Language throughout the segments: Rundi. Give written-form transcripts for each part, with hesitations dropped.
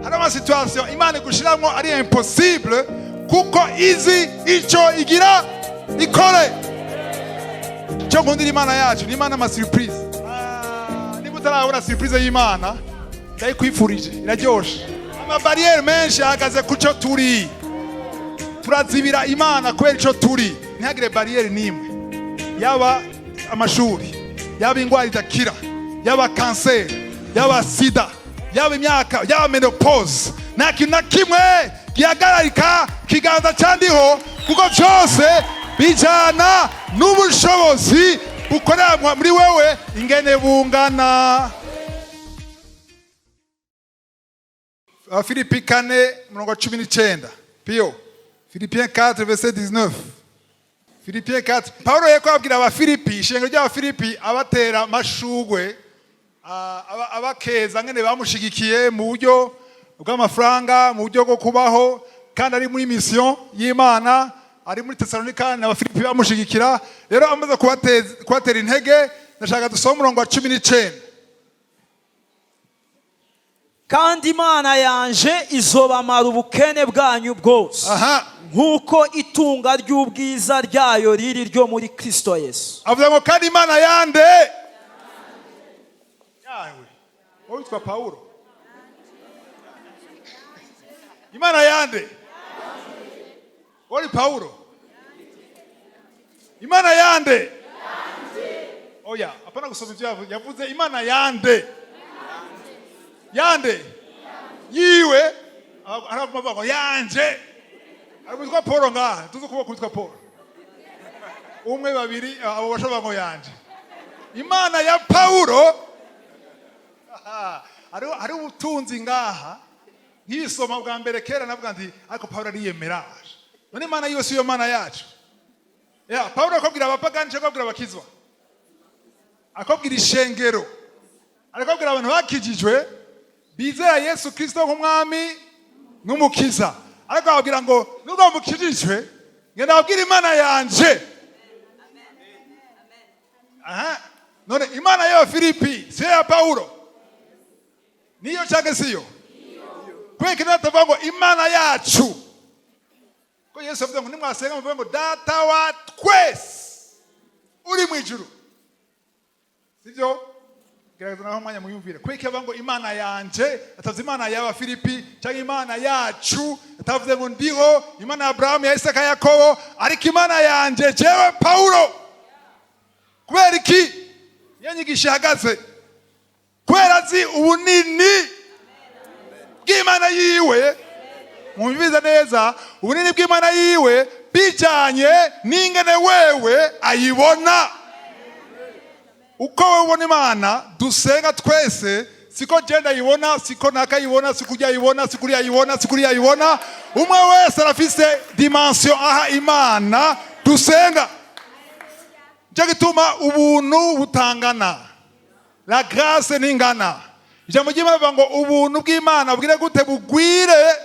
Hari ama situation Imana igushiramwo ari impossible, kuko izi ico igira ikore. Icyo nkundira Imana yacu ni Imana ama surprise. Ah, niba utarabona surprise y'Imana, ndayikwifurije, iraryoshe. Ama barrières menshi ahagaze ku cyo turi. Turazibira Imana kubera ico turi. Ntihagire barrière n'imwe, yaba amashuri, yaba indwara idakira, yaba kanseri, yaba sida, yaba imyaka, yaba ménopause, nta kintu na kimwe gihagararika ikiganza cyandiho, kuko byose bijyana n'ubushobozi bukorera muri wewe ingene bungana. Filipi 4, murongo wa 19. Pio Philippiens 4 verset 19. Philippiens 4. Paulo yariko ababwira Abafilipi, ishengero ry'Abafilipi, abatera amashugwe, abakeza ngene bamushigikiye mu buryo bw'amafaranga, mu buryo bwo kubaho, kandi ari muri mission y'Imana, ari muri Tesalonika, n'Abafilipi bamushigikira. Rero amaze kubatera intege, ndashaka dusome umurongo wa 19. Kandi Imana yanje izobamara ubukene bwanyu bwose, nk'uko itunga ry'ubwiza ryayo riri ryo muri Kristo Yesu. Avuga ngo kandi Imana yande? Yawe. Wowe witwa Paulo. Imana yande? Wowe uri Paulo. Imana yande? Oya, apana gusoma ivyo yavuze. Yavuze Imana yande? Yande? Yiwe. Aravuga ngo yanje. Ari witwa Paul ngaha. Tuzi kuba witwa Paul. Umwe, babiri, abo bashobora ngo yanje. Imana ya Paulo. Aha, hari ubutunzi ngaha. Nkisoma bwa mbere kera navuga nti ariko Paulo ariyemera. None Imana yiwe si yo Mana yacu? Ya Paulo akabwira abapagani cyangwa akabwira abakizwa? Akabwira ishengero, arakabwira abantu bakijijwe, bizera Yesu Kristo nk'umwami n'umukiza. Ariko ababwira ngo nubwo mukijijwe, ngenda ababwira Imana yanje. Aha, none Imana y'Abafilipi siyo ya Paulo? Niyo cyangwa siyo? Kubera ko atavuga ngo Imana yacu, ko Yesu avuga ngo nimwasenga muvuge ngo Data wa twese uri mu ijuru, sibyo? Gerageza naho umwanya muyumvire. Kubera ko avuga ngo Imana yanje, atavuze Imana y'Abafilipi cyangwa Imana yacu, atavuze ngo ndiho Imana ya Aburahamu, ya Isaka, ya Yakobo, ariko Imana yanje jewe Paulo. Kubera iki? Iyo nyigisho ihagaze kubera azi ubunini bw'Imana yiwe. Mwumvize neza, ubunini bw'Imana yiwe bijyanye n'ingene wewe ayibona. Uko wowe ubona Imana dusenga twese, siko jenda ayibona, siko nakayibona, siko ujya ayibona, siko uriya ayibona, siko uriya ayibona. Umwe wese arafise dimension aha Imana dusenga. Nicyo gituma ubuntu butangana, la grâce ntingana. Ijambo ry'Imana rivuga ngo ubuntu bw'Imana bwire gute? Bugwire,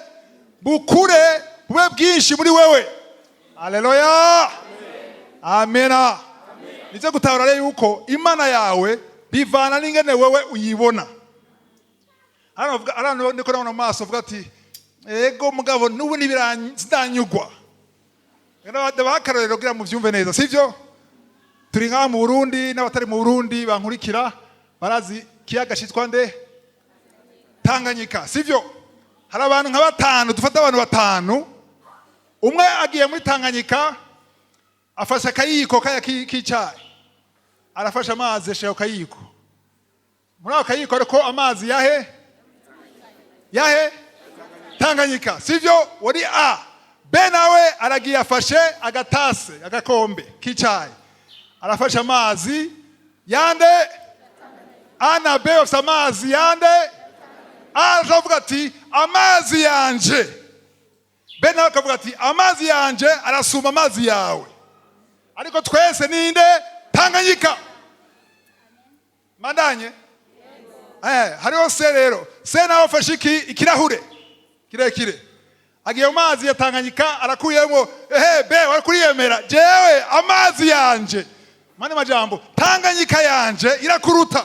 bukure, bube bwinshi muri wewe. Aleluya, amena. Nicyo gutahura rero yuko Imana yawe bivana n'ingene wewe uyibona. Hano hano ndiko ndabona mu maso avuga ati ego mugabo n'ubu ntibiranyugwa. Ndabaha akarorero kugira muvyumve neza, sivyo? Turi ngaha mu Burundi, n'abatari mu Burundi bankurikira barazi ikiyaga citwa nde? Tanganyika, sivyo? Hari abantu nka batanu, dufate abantu batanu. Umwe agiye muri Tanganyika, afashe akayiko kaya k'icayi, arafashe amazi, ashira ku kayiko. Muri ako kayiko ariko amazi yahe? Yahe? Tanganyika, sivyo? Wari A. B nawe aragiye, afashe agatase, agakombe k'icayi, arafashe amazi yande? A na B bafise amazi yande? A aravuga ati amazi yanje. B nawe akavuga ati amazi yanje arasuma amazi yawe. Ariko twese ninde? Tanganyika. Mandanye hariho C rero. C nawe afashe iki? Ikirahure kirekire, agiye mu mazi ya Tanganyika, arakuyemo. Ehe, B wari kuriyemera, jewe amazi yanje, mani majambo, Tanganyika yanje irakuruta.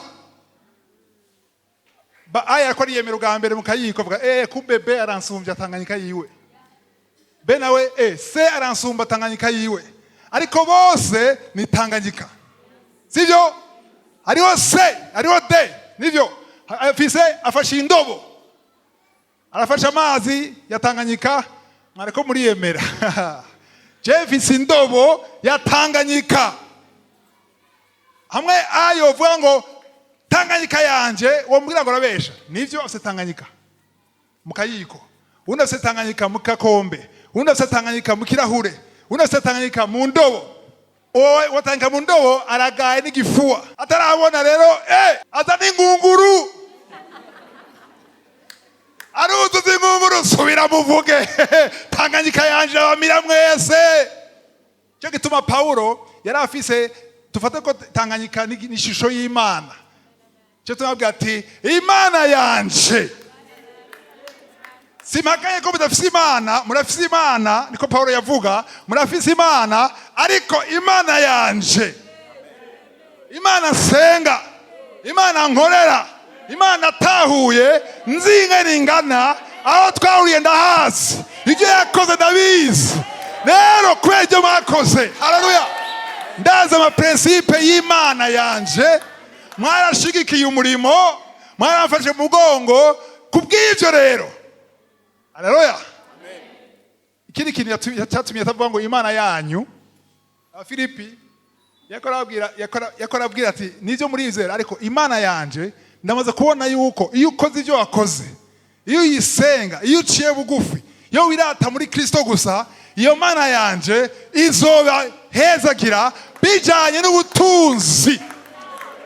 Ba aya ko ariyemera ubwa mbere mu kayiko, avuga: "Kumbe B aransumbya Tanganyika yiwe." B nawe: "C aransumba Tanganyika yiwe." Ariko bose ni Tanganyika, sibyo? Hariho C, hariho D, nibyo. Afise afashe indobo, arafashe amazi ya Tanganyika. Mwareko muriyemera. Je mfise indobo ya Tanganyika. Hamwe ayo vuga ngo "Tanganyika yanje", womubwira ngo arabesha. Nivyo, afise Tanganyika mu kayiko, undi afise Tanganyika mu kakombe, undi afise Tanganyika mu kirahure, undi afise Tanganyika mu ndobo. Uwo wa Tanganyika mu ndobo aragaye n'igifuwa atarabona. Rero aza n'ingunguru, aruzuza ingunguru. Subira muvuge: "Tanganyika yanje abamira mwese." Cyo gituma Paulo yari afise, tufate ko Tanganyika ni ishusho y'Imana. Cyo tumabwira ati: "Imana yanje." Simpakanye ko mudafise Imana, murafise Imana. Niko Paulo yavuga: "Murafise Imana, ariko Imana yanje, Imana nsenga, Imana nkorera, Imana atahuye nzinga ringana, aho twahuriye ndahazi, ibyo yakoze ndabizi. Rero kubera ibyo mwakoze, haleluya, ndazi amaprincipe y'Imana yanje. Mwarashigikiye umurimo, mwaramfashe mu mugongo. Kubw'ibyo rero, haleluya." Ikindi kintu cyatumye atavuga ngo "Imana yanyu", Abafilipi yakora ababwira ati: "Nibyo, murizera, ariko Imana yanje ndamaze kubona yuko iyo ukoze ibyo wakoze, iyo uyisenga, iyo uciye bugufi, iyo wirata muri Kristo gusa, iyo Mana yanje izobahezagira bijanye n'ubutunzi."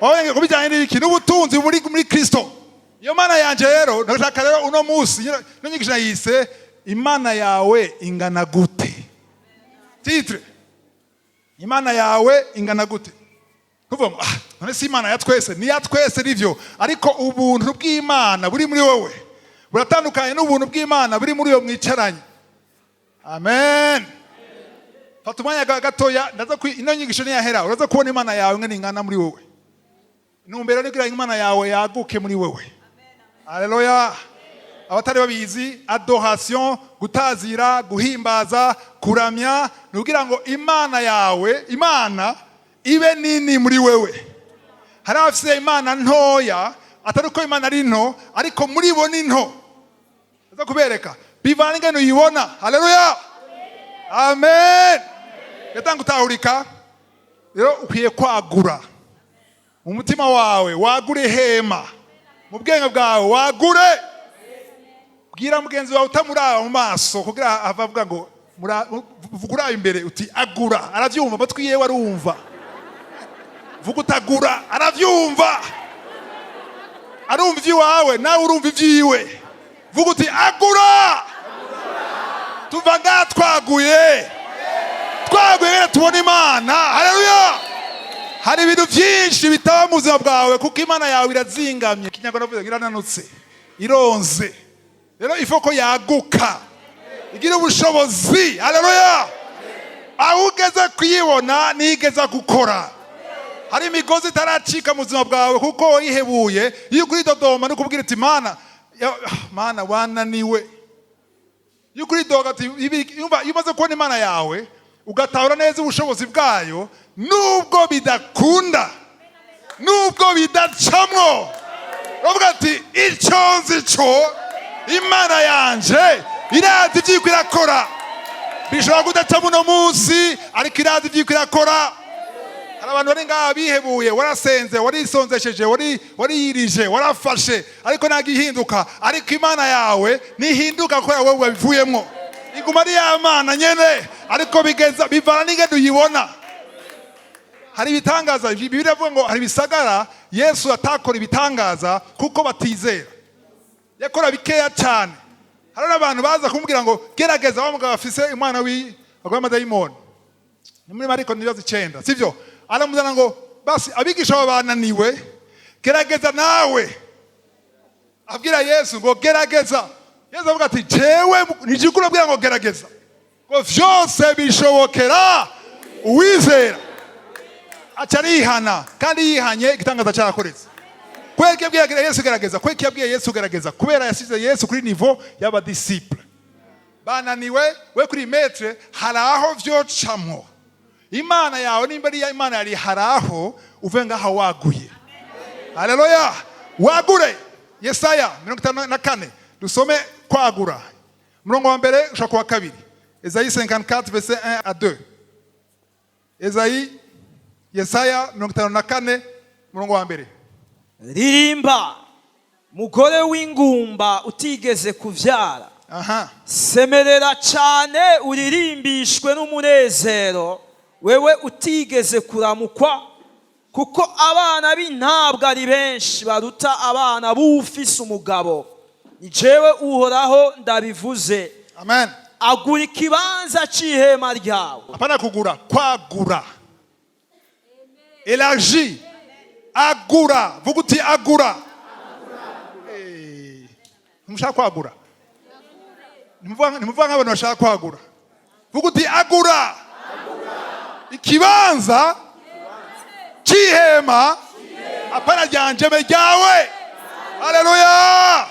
Wabonye ko bijanye n'iki? N'ubutunzi muri Kristo. Iyo Mana yanje rero, ndashaka rero uno munsi ino nyigisho nayise "Imana yawe ingana gute?" Titre: "Imana yawe ingana gute?" Kuvuga ngo: "Ah, none si Imana ya twese?" Ni ya twese, nivyo, ariko ubuntu bw'Imana buri muri wowe buratandukanye n'ubuntu bw'Imana buri muri uyo mwicaranye. Amen. Fata umwanya gatoya, ndaza ino nyigisho niyahera uraza kubona Imana yawe ingana ingana muri wowe. Intumbero ni kugira ngo Imana yawe yaguke muri wowe. Haleluya. Abatari babizi, adoration, gutazira, guhimbaza, kuramya, ni ukugira ngo Imana yawe, Imana ibe nini muri wewe. Hari abafise Imana ntoya, atari uko Imana ari nto, ariko muri bo ni nto. Aza kubereka bivana ingene uyibona. Haleluya, amen. Yatanga utahurika. Rero ukwiye kwagura mu mutima wawe, wagure ihema mu bwenge bwawe, wagure. Bwira mugenzi wawe utamuraba mu maso, kugira ava avuga ngo vuga uraba imbere uti: "Agura." Aravyumva, amatwi yewe arumva. Vuga utagura, aravyumva, arumva ivy'iwawe, nawe urumva ivyiwe. Vuga uti: "Agura." Tuva ngaha twaguye, twaguye ngene tubona Imana. Haleluya. Hari ibintu byinshi bitaba mu buzima bwawe kuko Imana yawe irazingamye. Ikinyarwanda avuze ngo irananutse, ironze. Rero ifo ko yaguka, igira ubushobozi. Haleluya. Aho ugeze kuyibona nigeza gukora. Hari imigozi itaracika mu buzima bwawe kuko wayihebuye. Iyo ukuri dodoma no kubwira ati: "Mana, Mana, wananiwe." Iyo ukuri doga ati yumva, iyo umaze kubona Imana yawe, ugatahura neza ubushobozi bwayo, nubwo bidakunda, nubwo bidacamwo, uravuga ati: "Icyo nzi cyo, Imana yanje irazi ibyiko irakora. Bishobora kudacamo uno munsi, ariko irazi ibyiko irakora." Hari abantu bari ngaha bihebuye. Warasenze, warisonzesheje, wariyirije, warafashe, ariko ntabwo ihinduka. Ariko Imana yawe ntihinduka kubera wowe wabivuyemo. Iguma ari ya Mana nyene, ariko bigeza bivana n'ingene uyibona. Hari ibitangaza, Bibiliya iravuga ngo hari ibisagara Yesu atakora ibitangaza kuko batizera, yakora bikeya cyane. Hari n'abantu baza kumubwira ngo: "Gerageza." Wa mugabo afise umwana arwaye amadayimoni, ni muri Mariko nibaza 9, sibyo? Aramuzana ngo: "Basi abigisha bawe bananiwe, gerageza nawe." Abwira Yesu ngo: "Gerageza." Yesu avuga ati: "Jewe nijikuru abwira ngo gerageza, ngo vyose bishobokera uwizera." Aca arihana, kandi yihanye igitangaza cyarakoretse. Kubera ko yabwiye Yesu gerageza, kubera ko yabwiye Yesu gerageza, kubera yasize Yesu kuri niveau y'aba disciples bananiwe, we kuri maître. Hari aho vyocamwo Imana yawe, nimba ari Imana yari, hari aho uve ngaha waguye. Haleluya! Wagure. Yesaya 54, dusome kwagura, murongo wa mbere ushaka kuwa kabiri. Esaïe 54, verset 1 à 2. Esaïe, Yesaya 54, murongo wa mbere. Ririmba, mugore w'ingumba utigeze kuvyara. Semerera cyane, uririmbishwe n'umunezero, wewe utigeze kuramukwa, kuko abana b'intabwa ari benshi baruta abana b'ufise umugabo. Ni jewe Uhoraho ndabivuze. Amen. Agura ikibanza c'ihema ryawe. Hapana kugura, kwagura, élargi, agura. Vuga uti agura. Eh, ntimushaka kwagura? Ntimuvuga nk'abantu bashaka kwagura. Vuga uti agura ikibanza c'ihema, apana ryanjeme, ryawe. Haleluya!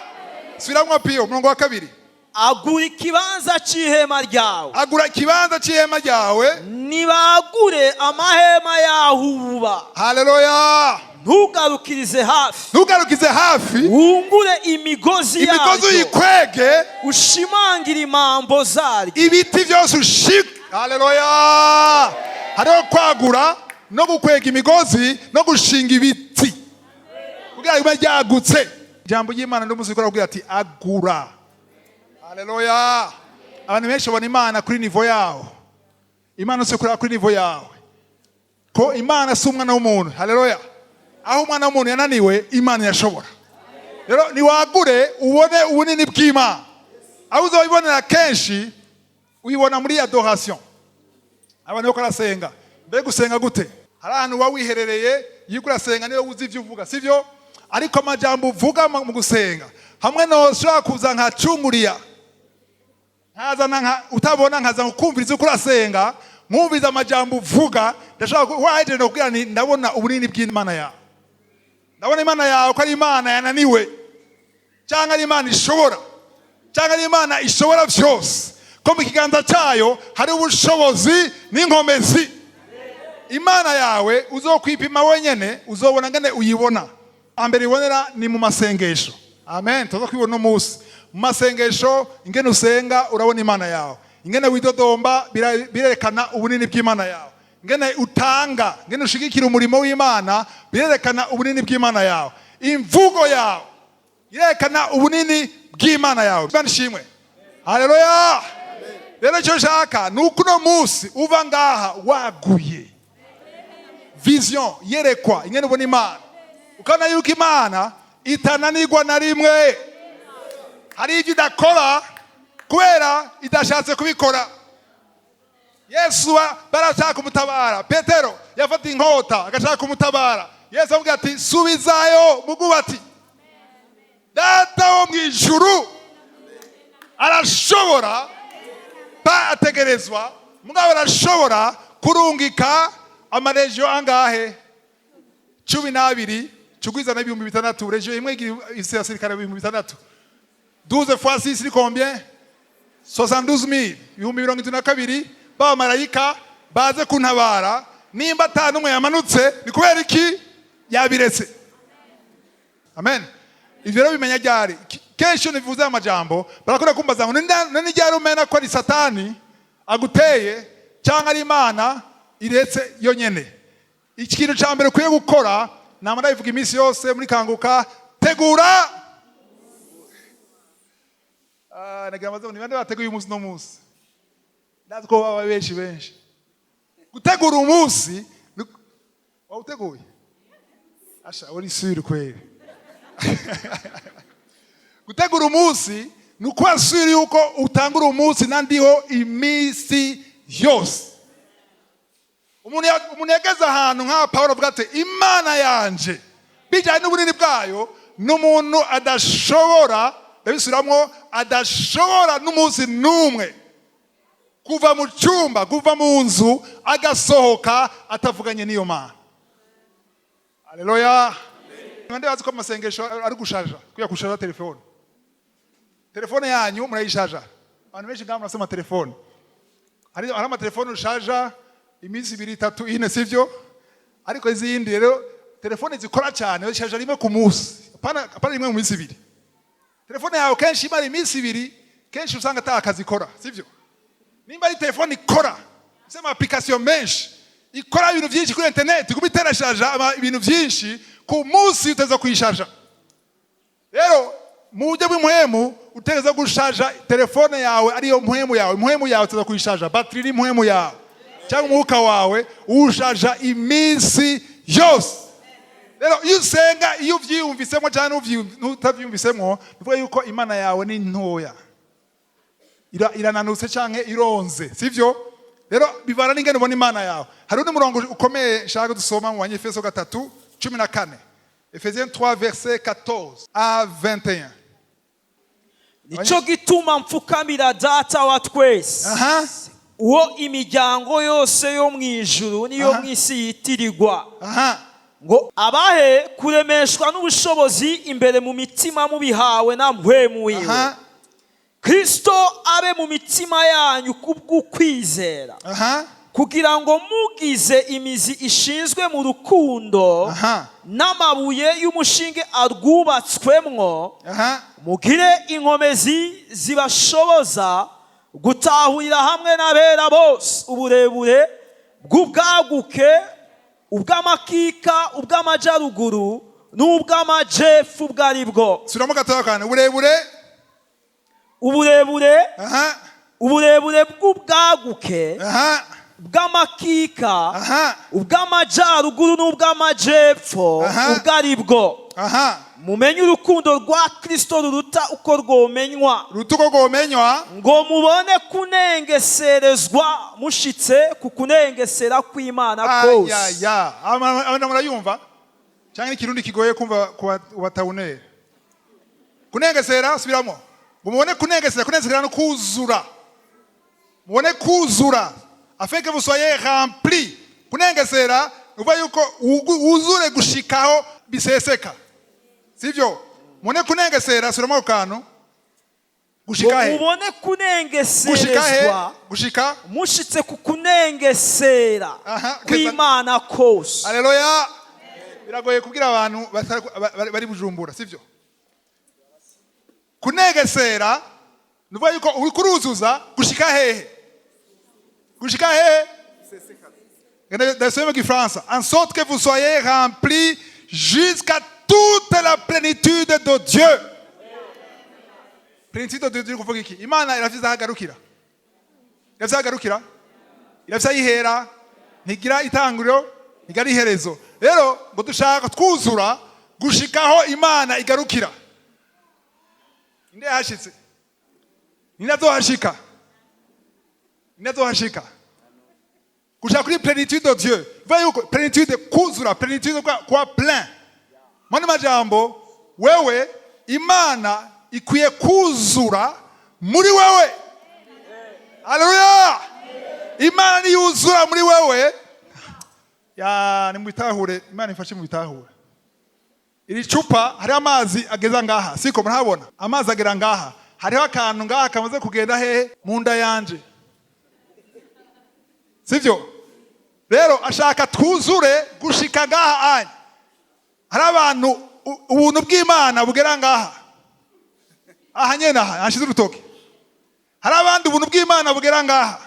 Subiramwo piyo umurongo wa kabiri. Agura ikibanza c'ihema ryawe. Agura ikibanza c'ihema ryawe. Nibagure amahema yaho uba. Haleluya! Ntugarukirize hafi. Ntugarukize hafi. Wungure imigozi imigozi yaryo. Uyikwege. Ushimangire imambo zaryo. Ibiti byose ushike. Haleluya! Hariho kwagura no gukwega imigozi no gushinga ibiti kugira ngo bibe ryagutse. Ijambo ry'Imana n'umusi kubwira ati agura. Haleluya! Abantu benshi babona Imana kuri niveau yawo. Imana si kureba kuri niveau yawe, ko Imana si umwana w'umuntu. Haleluya! Aho umwana w'umuntu yananiwe, Imana irashobora. Rero niwagure, ubone ubunini bw'Imana. Aho uzabibonera kenshi, uyibona muri adoration. Abantu bako arasenga, mbega usenga gute? Hari ahantu uba wiherereye, iyo uriko urasenga niwe uzi ivyo uvuga, sivyo? Ariko amajambo uvuga mu gusenga, hamwe noshobora kuza nkacumuriya, nkazana nka utabona, nkaza kukumviriza uko urasenga, nkumviriza amajambo uvuga, ndashobora wahejeje ndakubwira nti ndabona ubunini bw'Imana yawe, ndabona Imana yawe ko ari Imana yananiwe, cyangwa ari Imana ishobora, cyangwa ari Imana ishobora byose, ko mu kiganza cyayo hari ubushobozi n'inkomezi. Imana yawe uzokwipima wenyene, uzobona ngene uyibona. Ambere ibonera ni mu masengesho. Amen. Tuza kwibona uno munsi mu masengesho. Ingene usenga, urabona Imana yawe. Ingene widodomba, birerekana ubunini bw'Imana yawe. Ingene utanga, ingene ushigikira umurimo w'Imana, birerekana ubunini bw'Imana yawe. Imvugo yawe irerekana ubunini bw'Imana yawe. Imana ishimwe. Haleluya! Rero icyo nshaka ni uko uno munsi uva ngaha waguye vision, yerekwa, ingene ubona Imana, ukabona yuko Imana itananirwa na rimwe. Hari ibyo idakora kubera idashatse kubikora. Yesu barashaka kumutabara. Petero yafata inkota agashaka kumutabara. Yesu avuga ati subizayo mugubati. Data wo mu ijuru arashobora, pa ategerezwa, mugabo arashobora kurungika amaregiyo angahe? 12 cugwiza n'6000. Région imwe igira ifise abasirikare 6000. 12 fois 6 ni combien? 72 000, 72,000 b'abamarayika baze kuntabara. Nimba ata n'umwe yamanutse, ni kubera iki yabiretse? Amen. Ivyo rero bimenya ryari? Kenshi iyo nivuze aya majambo, barakunda kumbaza ngo none ryari umena ko ari Satani aguteye cyangwa ari Imana iretse yonyene? Ikintu cya mbere ukwiye gukora, nama ndabivuga iminsi yose muri Kanguka, tegura. Ah, nagira amaze ni bande bateguye umunsi? No munsi ndazi ko baba benshi benshi. Gutegura umunsi wawuteguye, asha uri sûr kweli. Gutegura umunsi ni ukuba sûr yuko utangura umunsi nandiho iminsi yose. Umuntu yageze ahantu nka Paul avuga ati Imana yanje bijyanye n'ubunini bwayo, ni umuntu adashobora, ndabisubiramwo, adashobora n'umunsi n'umwe kuva mu cyumba, kuva mu nzu, agasohoka atavuganye n'iyo Mana. Haleluya! Bande bazi ko amasengesho ari gushaja, kuya gushaja telefone. Telefone yanyu murayishaja. Abantu benshi ngaha murasoma telefone. Hari amatelefone ushaja iminsi 2, 3, 4, sivyo? Ariko izindi rero, telefone zikora cyane, ushaja rimwe ku munsi, apana rimwe mu minsi 2. Telefone yawe kenshi imara iminsi 2, kenshi usanga ata akazi ikora, sivyo? Nimba ari telefone ikora, ifise ama application menshi, ikora ibintu byinshi kuri internet, iguma iterashaja ibintu byinshi ku munsi, uteza kuyishaja. Rero mu buryo bw'impwemu utegeza gushaja telefone yawe, ariyo mpwemu yawe. Impwemu yawe uteza kuyishaja, batiri iri impwemu yawe cyangwa umwuka wawe uwushaja iminsi yose. Rero iyo usenga, iyo uvyiyumvisemo cyangwa utavyiyumvisemo, bivuga yuko Imana yawe ni ntoya, irananutse canke ironze, sivyo? Rero bivana n'ingene ubona Imana yawe. Hari undi murongo ukomeye nshaka dusoma mu Banyefeso 3:14, Ephésiens 3 verset 14 à 21. Nicyo gituma mfukamira Data wa twese, uwo imiryango yose yo mu ijuru n'iyo mu isi yitirirwa, ngo abahe kuremeshwa n'ubushobozi imbere mu mitima mubihawe na Mpwemu wiwe, Kristo abe mu mitima yanyu kubw'ukwizera, kugira ngo mugize imizi ishinzwe mu rukundo n'amabuye y'umushinge arwubatswemwo, mugire inkomezi zibashoboza gutahurira hamwe n'abera bose uburebure bw'ubwaguke, ubw'amakika, ubw'amajaruguru n'ubw'amajepfo ubwo ari bwo. Subiramo gatoya kandi, uburebure. Uburebure, uburebure bw'ubwaguke, bw'amakika, ubw'amajaruguru n'ubw'amajepfo ubwo ari bwo, mumenye urukundo rwa Kristo ruruta uko rwomenywa, ruta uko rwomenywa, ngo mubone kunengeserezwa mushitse ku kunengesera kw'Imana kose. Ayaya, abantu murayumva cyangwa ikirundi kigoye kumva ku batawunera? Kunengesera, subiramo, ngo mubone kunengesera. Kunengesera no kuzura, mubone kuzura, afin que vous soyez remplis. Kunengesera uva yuko wuzure gushikaho biseseka, sivyo? Mubone kunengesera, subiramo ako kantu. Ngo Gushika he? mubone Gushika he? kunengeserezwa Gushika mushitse ku kunengesera kw'Imana kose. Aleluya! Biragoye kubwira abantu bari Bujumbura, sivyo? Kunegesera ni ukuvuga yuko uri kuruzuza gushika hehe? Gushika hehe? Ndasome mu Gifaransa: en sorte que vous soyez remplis jusqu'à toute la plénitude de Dieu. Plénitude de Dieu, kuvuga iki? Imana irafise aho agarukira? Irafise aho agarukira? Irafise aho ihera? Ntigira itanguriro, ntigira iherezo. Rero ngo dushaka twuzura gushikaho Imana igarukira. Inde yahashitse? Ninde azohashika? Ninde azohashika gushaka kuri plénitude de Dieu? Bivuga yuko plénitude, kuzura, plénitude, kuba plein. Mu majambo, wewe Imana ikwiye kuzura muri wewe. Haleluya! Imana niyuzura muri wewe, ya nimubitahure. Imana ifashe mubitahure. Iri cupa hariho amazi ageza ngaha, siko? Murahabona amazi agera ngaha. Hariho akantu ngaha kamaze kugenda hehe? Mu nda yanje, sivyo? Rero ashaka twuzure gushika ngaha anya. Hari abantu ubuntu bw'Imana bugera ngaha, aha nyene, aha hashize urutoki. Hari abandi ubuntu bw'Imana bugera ngaha,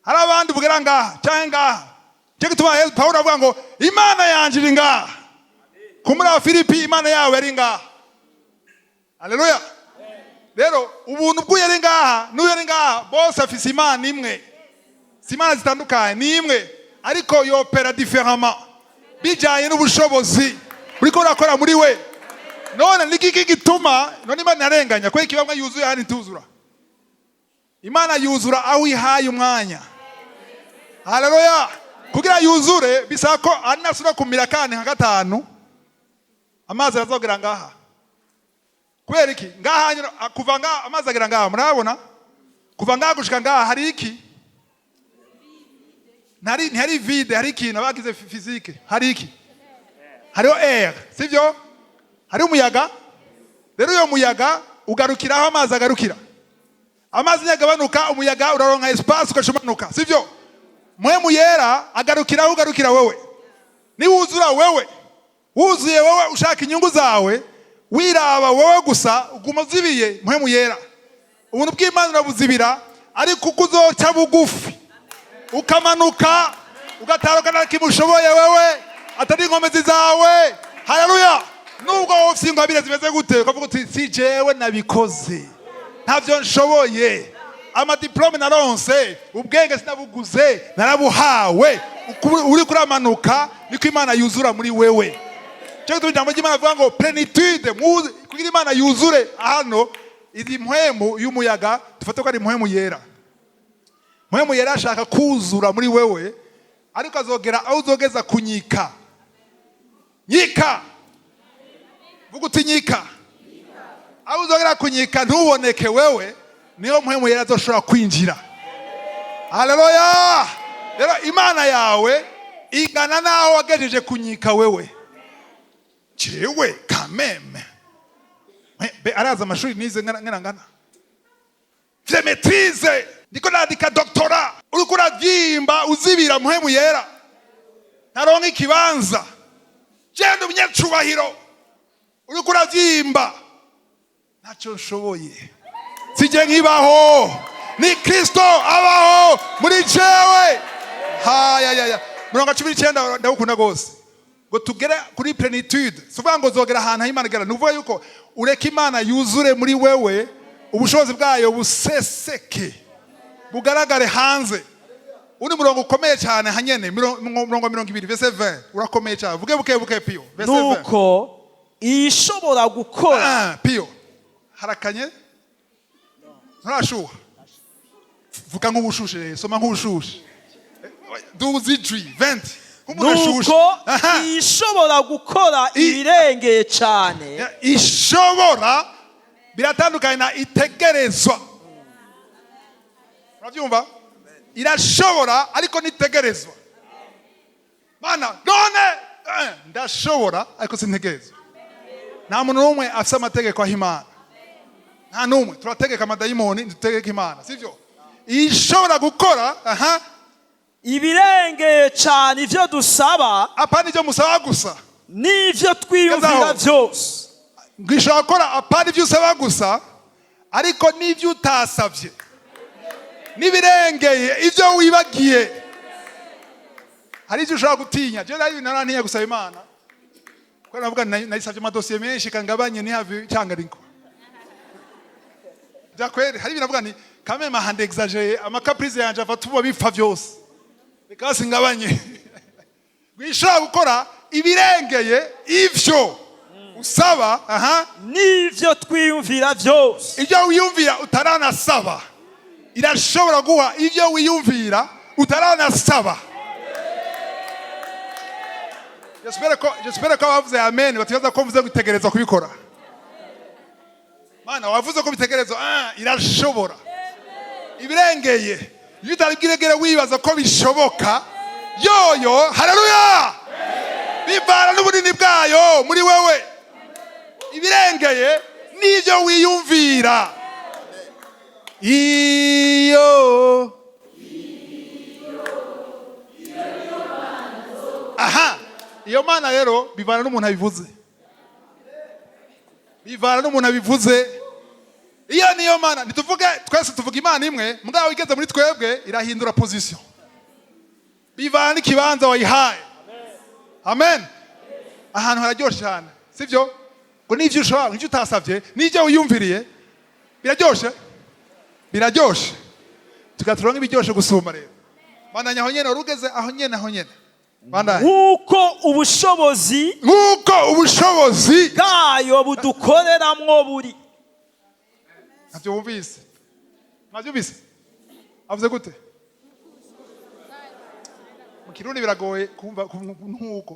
hari abandi bugera ngaha cyangwa ngaha. Cyo gituma Pawulo avuga ngo Imana yanje iri ngaha. Kumuri Abafilipi, Imana yawe yari ngaha. Haleluya! Rero ubuntu bw'uyu ari ngaha n'uyu ari ngaha, bose afise Imana imwe. Si imana zitandukanye, ni imwe, ariko yopera différemment bijyanye n'ubushobozi buriko burakora muri we. None ni iki gituma none Imana irarenganya? Kubera iki bamwe yuzuye ahandi ntituzura? Imana yuzura aho ihaye umwanya. Haleluya! Kugira yuzure bisaba ko anasubira kumira kandi nka gatanu, amazi arazogera ngaha. Kubera iki ngaha nyine? Kuva ngaha amazi agera ngaha, murabona kuva ngaha gushika ngaha hari iki? Ntari, ntihari vide, hari ikintu. Abagize physique, hari iki? Hariho air, sivyo? Hari umuyaga. Rero uyo muyaga ugarukira aho amazi agarukira. Amazi ntiyagabanuka, umuyaga uraronka espace ugaca umanuka, sivyo? Mpwemu Yera agarukira aho ugarukira wewe. Niwuzura wewe, wuzuye wewe, ushaka inyungu zawe, wiraba wowe gusa, uguma uzibiye Mpwemu Yera. Ubuntu bw'Imana urabuzibira, ariko uko uzoca bugufi ukamanuka, ugataruka nta kimwe ushoboye wewe atari inkomezi zawe, haleluya, nubwo wowe ufite ingabire zimeze gute, ukavuga uti: "Si jewe nabikoze, ntavyo nshoboye, amadiplôme naronse, ubwenge sinabuguze, narabuhawe." Uko uri kuramanuka niko Imana yuzura muri wewe. Cyo gituma ijambo ry'Imana avuga ngo plénitude, kugira Imana yuzure hano. Izi mpwemu y'umuyaga, dufate ko ari Mpwemu Yera. Mpwemu Yera ashaka kuzura muri wewe, ariko azogera aho uzogeza kunyika. Nyika, vuga uti: "Nyika." Aho uzogera kunyika ntuboneke wewe, niyo Mpwemu Yera azoshobora kwinjira. Haleluya! Rero Imana yawe ingana n'aho wagejeje kunyika wewe. Jewe kameme be araza amashuri nize ngana ngana vye maîtrise, ndiko nandika doctorat. Uriko uravyimba, uzibira Mpwemu Yera, ntaronka ikibanza. Genda umunyacubahiro, uriko uravyimba. Ntacyo nshoboye, sijye nkibaho, ni Kristo abaho muri jewe. Hayayaya, 19, ndawukunda rwose. Ngo tugere kuri plénitude, si ukuvuga ngo zogera ahantu aho Imana igera. Ni ukuvuga yuko ureka Imana yuzure muri wewe, ubushobozi bwayo buseseke, bugaragare hanze. Undi murongo ukomeye cyane hanyene, murongo 20, verset 20, urakomeye cyane. Vuge buke buke, Piyo, verset 20. Nuko ishobora gukora Ah, Piyo, harakanye, nturashuha. Vuga nk'ubushushe, soma nk'ubushushe, duza ijwi. 20, nk'umuntu ashushe. Nuko Aha. ishobora gukora ibirengeye cyane. Ishobora biratandukanye na itegerezwa, urabyumva? Irashobora ariko ntitegerezwa. Mana none ndashobora ariko sintegerezwa. Nta muntu n'umwe afite amategeko aho Imana, nta n'umwe. Turategeka amadayimoni, ntidutegeka Imana, sibyo? Ishobora gukora, aha. Ibirengeye cyane ibyo dusaba Apana ibyo musaba gusa. n'ibyo twiyumvira Gezaho. byose. Ngo ishobora gukora apana ibyo usaba gusa, ariko n'ibyo utasabye, n'ibirengeye ibyo wibagiye. Hari ibyo ushobora gutinya. Jewe nari narantinya gusaba Imana, kuko navuga nayisabye amadosiye menshi, kangabanye ntihave cyangarikwa bya kweri. Hari ibintu navuga nti kameme aha ndexagéré, amacaprices yanje ava tuba bipfa byose, reka singabanye. Ngo ishobora gukora ibirengeye ivyo usaba, aha. N'ibyo twiyumvira byose. Ibyo wiyumvira utaranasaba, irashobora guha ibyo wiyumvira utaranasaba. J'espère ko abavuze amen batibaza ko mvuze gutegereza kubikora. Mana, wavuze ko bitegerezwa. Ah, irashobora ibirengeye iyo utari bwiregere wibaza ko bishoboka yoyo. Haleluya! Bivana n'ubunini bwayo muri wewe, ibirengeye n'ibyo wiyumvira. Iyo aha, iyo Mana rero bivana n'umuntu abivuze, bivana n'umuntu abivuze. Iyo niyo Mana. Ntituvuge twese tuvuga Imana imwe, mugabo igeze muri twebwe irahindura position, bivana n'ikibanza wayihaye. Amen. Ahantu hararyoshe cyane, sibyo? Ngo n'ibyo ushobora, n'ibyo utasabye, n'ibyo wiyumviriye, biraryoshe, biraryoshe. Tugatura nk'ibiryoshe gusumba. Rero bandanya aho nyene wari ugeze, aho nyene, aho nyene, bandanya. Nk'uko ubushobozi Nk'uko ubushobozi bwayo budukoreramwo buri. Ntabyo wumvise? Mwabyumvise? Avuze gute mu Kirundi? Biragoye kumva. Nk'uko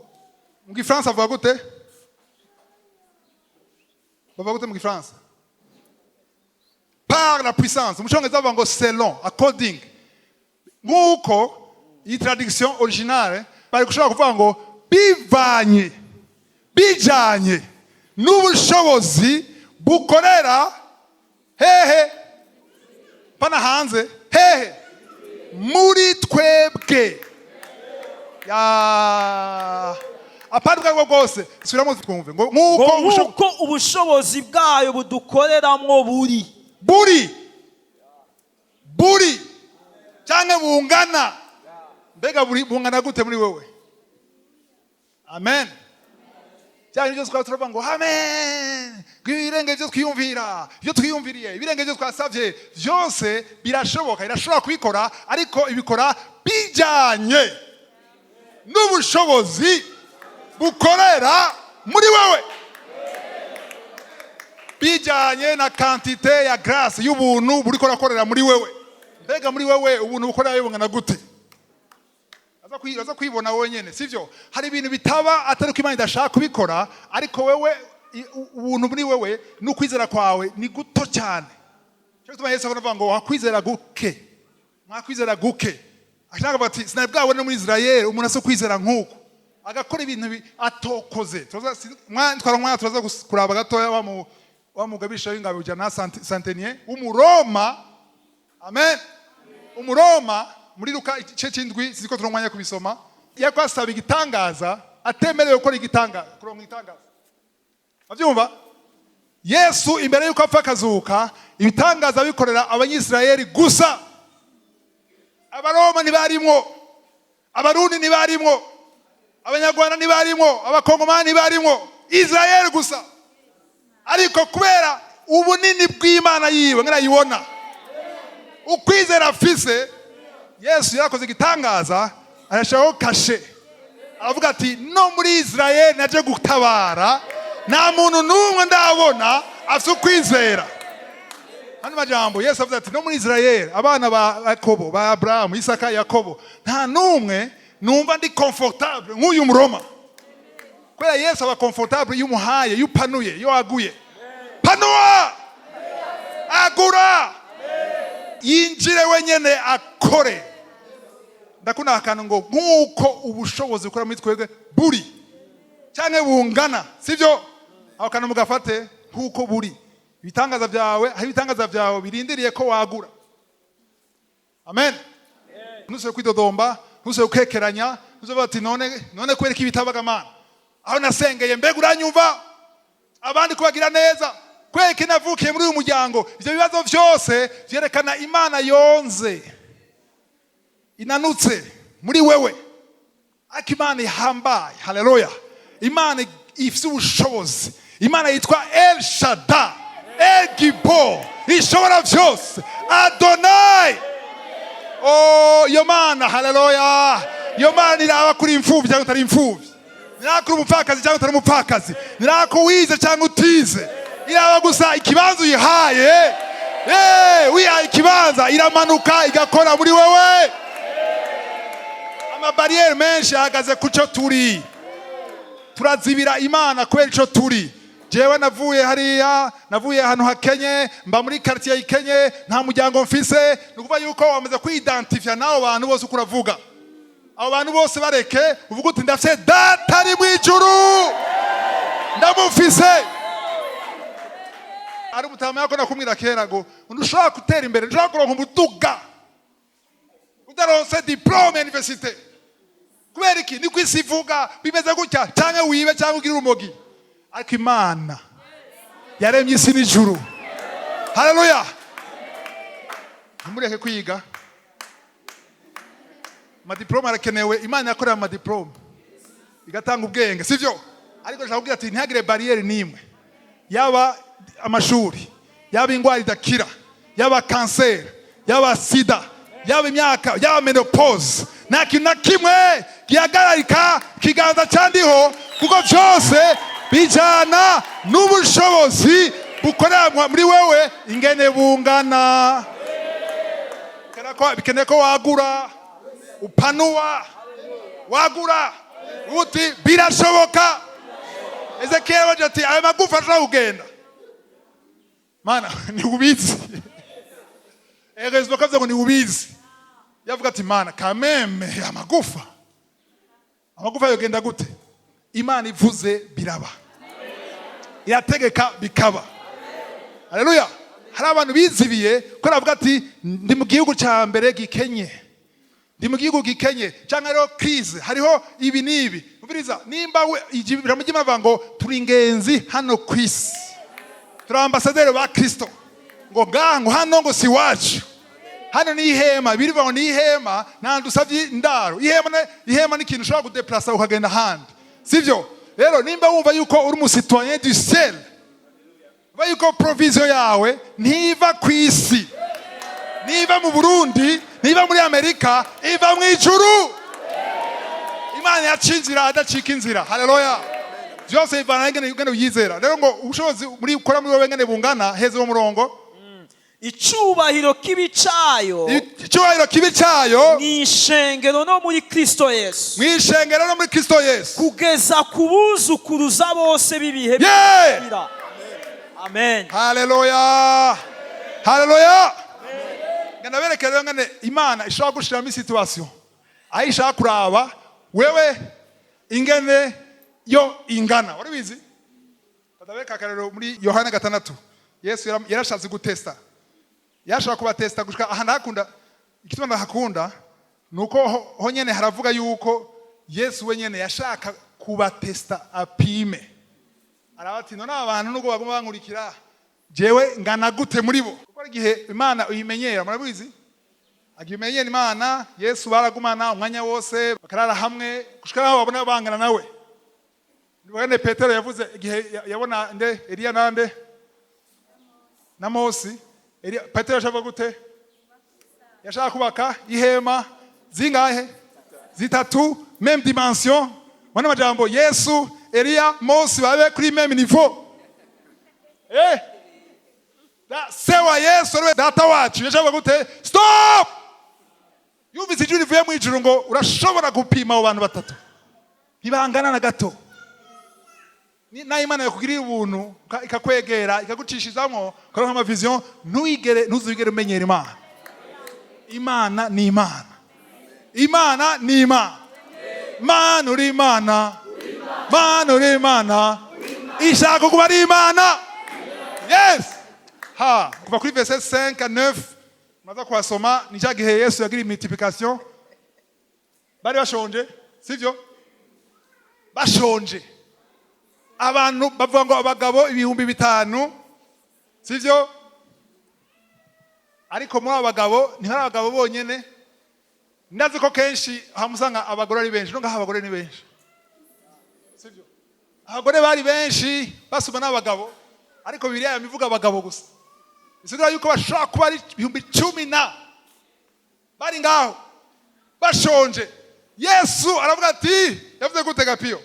mu Gifaransa avuga gute? Bavuga gute mu Gifaransa? Par la puissance. Mu Cyongereza bavuga ngo selon, according. Nk'uko iyi traduction originale bari gushobora kuvuga ngo bivanye, bijanye N'ubushobozi bukorera hehe? Pana hanze, hehe? Muri twebwe. Ya apana ubwo aribwo bwose. Subiramo twumve ngo Ngo nk'uko nk'uko ubushobozi bwayo budukoreramwo buri. Buri cyangwa bungana. Mbega buri bungana gute muri wewe? Amen. Bya bintu byose twaba turavuga ngo amen, ngo ibirenge byo twiyumvira, ibyo twiyumviriye, ibirenge byo twasabye byose birashoboka, irashobora kubikora, ariko ibikora bijyanye n'ubushobozi bukorera muri wewe, bijyanye na quantité ya grâce, y'ubuntu buri korakorera muri wewe. Mbega muri wewe ubuntu bukorera bungana gute? Aza kwibona wenyene, sivyo? Hari ibintu bitaba atari ko Imana idashaka kubikora, ariko wewe ubuntu muri wewe n'ukwizera kwawe ni guto cyane. Cyo gituma Yesu avuga ngo wakwizera guke, mwakwizera guke. Ashaka kuvuga ati sinari bwabone muri Israel umuntu asa kwizera nk'uko agakora ibintu atokoze. Twara umwanya turaza kuraba gatoya wa mugabisha w'ingabo ijana, centenier w'Umuroma. Amen. Umuroma muri Luka igice cy'indwi, sinzi ko turi umwanya kubisoma, yako asaba igitangaza atemerewe gukora igitangaza, kuronka igitangaza. Abyumva Yesu imbere y'uko apfa akazuka, ibitangaza bikorera Abanyisirayeli gusa. Abaroma ntibarimwo, Abarundi ntibarimwo, Abanyarwanda ntibarimwo, Abakongomani ntibarimwo, Israel gusa. Ariko kubera ubunini bw'Imana yiwe nkarayibona, ukwizera afise, Yesu yarakoze igitangaza, arashiraho kashe, aravuga ati no muri Israel naje gutabara, nta muntu n'umwe ndabona afite ukwizera. Hano majambo Yesu avuze ati no muri Israel, abana ba Yakobo, ba Abrahamu, Isaka, Yakobo, nta n'umwe numva ndi confortable nk'uyu Muroma. Kubera Yesu aba confortable iyo umuhaye, iyo upanuye, iyo waguye. Panua, agura, yinjire wenyene akore. Ndakunda akantu ngo nk'uko ubushobozi bukora muri twebwe buri cyangwa bungana, sibyo? Aho kantu mugafate, nk'uko buri. Ibitangaza byawe, aho ibitangaza byawe birindiriye ko wagura. Amen. Ntusubire kwidodomba, ntusubire gukekeranya, ntusubire ati none kubera ko ibitabaga Mana aho nasengeye, mbega uranyumva, abandi kubagira neza, kubera ko navukiye muri uyu muryango. Ibyo bibazo byose byerekana Imana yonze, inanutse muri wewe. Ariko Imana ihambaye, haleluya! Imana ifite ubushobozi, Imana yitwa El Shada, El Gibo, ishobora byose, Adonai. Oh, iyo Mana, haleluya! Iyo Mana iraba kuri imfubyi cyangwa utari imfubyi, niraba kuri umupfakazi cyangwa utari umupfakazi, niraba ko wize cyangwa utize. Iraba gusa ikibanza uyihaye. Wihaye ikibanza, iramanuka igakora muri wewe. Amabariyeri menshi ahagaze ku cyo turi. Turazibira Imana kubera ico turi. Jewe navuye hariya, navuye ahantu hakenye, mba muri quartier ikenye, nta muryango mfise. Ni ukuvuga yuko wamaze kwidentifya n'abo bantu bose uko uravuga. Abo bantu bose bareke, uvuga uti ndafise Data ari mu ijuru, ndamufise. Ari umutama yako nakumwira kera ngo ntushobora gutera imbere, ntushobora kuronka umuduga udaronse diplôme ya université. Kubera iki? Niko isi ivuga, bimeze gutya, cyangwa wibe, cyangwa ugire urumogi. Ariko Imana yaremye isi n'ijuru, haleluya! Ntimureke kwiga, amadiplôme arakenewe. Imana yakorera amadiplôme, igatanga ubwenge, sivyo? Ariko ndashaka kubwira ati ntihagire bariyeri n'imwe, yaba amashuri, yaba indwara idakira, yaba kanseri, yaba sida, yaba imyaka, yaba ménopause, nta kintu na kimwe gihagararika ikiganza cyandiho, kuko byose bijyana n'ubushobozi bukorera muri wewe ingene bungana. Bikeneye ko wagura, upanuwa, wagura uti birashoboka. Ezekiel baje ati aya magufa ashobora kugenda, Mana ni ubizi. Erezo kavuze ngo ni ubizi, yavuga ati Mana kameme amagufa, amagufa yogenda gute? Imana ivuze biraba. Irategeka bikaba. Haleluya! Hari abantu bizibiye ko aravuga ati: "Ndi mu gihugu cya mbere gikenye, ndi mu gihugu gikenye, cyangwa hariho crise, hariho ibi n'ibi." Umviriza, nimba we ijambo ry'Imana rivuga ngo turi ingenzi hano ku isi, turi ambasaderi ba Kristo, ngo ngaha, ngo hano ngo si iwacu, hano ni ihema. Birivuga ngo ni ihema, nta dusabye indaro. Ihema ihema ni ikintu ushobora kudeplasa ukagenda ahandi, sibyo? Rero nimba wumva yuko uri umu citoyen du ciel, umva yuko provision yawe ntiva ku isi, niva mu Burundi, niva muri Amerika, iva mu ijuru. Imana yaca inzira adacika inzira. Haleluya! Byose bivana ingene uyizera. Rero ngo ubushobozi muri ukora muri wowe ngene bungana heza uwo murongo. Icubahiro kibe icayo Icyubahiro kibe cyayo mu ishengero no muri Kristo Yesu mu ishengero no muri Kristo Yesu kugeza ku buzukuruza bose b'ibihe Yeah! bidashira. Amen. Haleluya, haleluya! Ngenda bereke rero ngene Imana ishobora gushiramo situation aho ishaka kuraba wewe ingene yo ingana. Wari bizi? Ndabereka akarero muri Yohana 6. Yesu yarashatse gutesta, yashaka kubatesta gushika aha. Ndahakunda. Igituma ndahakunda ni uko honyene haravuga yuko Yesu wenyene yashaka kubatesta, apime. Araba ati: "None aba bantu nubwo baguma bankurikira, jewe ngana gute muri bo?" Kuko hari igihe Imana uyimenyera. Murabizi, agiye umenyera Imana. Yesu baragumana umwanya wose, bakarara hamwe, gushika naho babona bangana nawe. Bene Petero yavuze igihe yabona nde? Eliya nande na Mosi. Eliya, Petero yashaka gute? Yashaka kubaka ihema zingahe? Zitatu, même dimension. Mwana majambo, Yesu, Eliya, Mosi babe kuri même niveau. Se wa Yesu ariwe Data wacu yashaka gute? Stop! Yumvise ijwi rivuye mu ijuru ngo: "Urashobora gupima abo bantu batatu? Ntibangana na gato." Naho Imana yakugirira ubuntu, ikakwegera, ikagucishizamo, ukaronka ama vision, ntuyigere, ntuzigere umenyera Imana. Imana ni Imana, Imana ni Imana. Mana, uri Imana. Mana, uri Imana. Ishaka kuba ari Imana. Yes. Ha, kuva kuri verset 5 à 9, maze kuhasoma, ni cya gihe Yesu yagira multiplication. Bari bashonje, sivyo? Bashonje, abantu bavuga ngo abagabo 5000, sivyo? Ariko muri abo bagabo ntihari abagabo bonyene. Ndazi ko kenshi hamusanga abagore ari benshi, no ngaha abagore ni benshi, sivyo? Abagore bari benshi basumba n'abagabo, ariko Bibiliya yamivuga abagabo gusa. Bisigura yuko bashobora kuba ari 10,000 na bari ngaho bashonje. Yesu aravuga ati, yavuze gute, Gapiyo?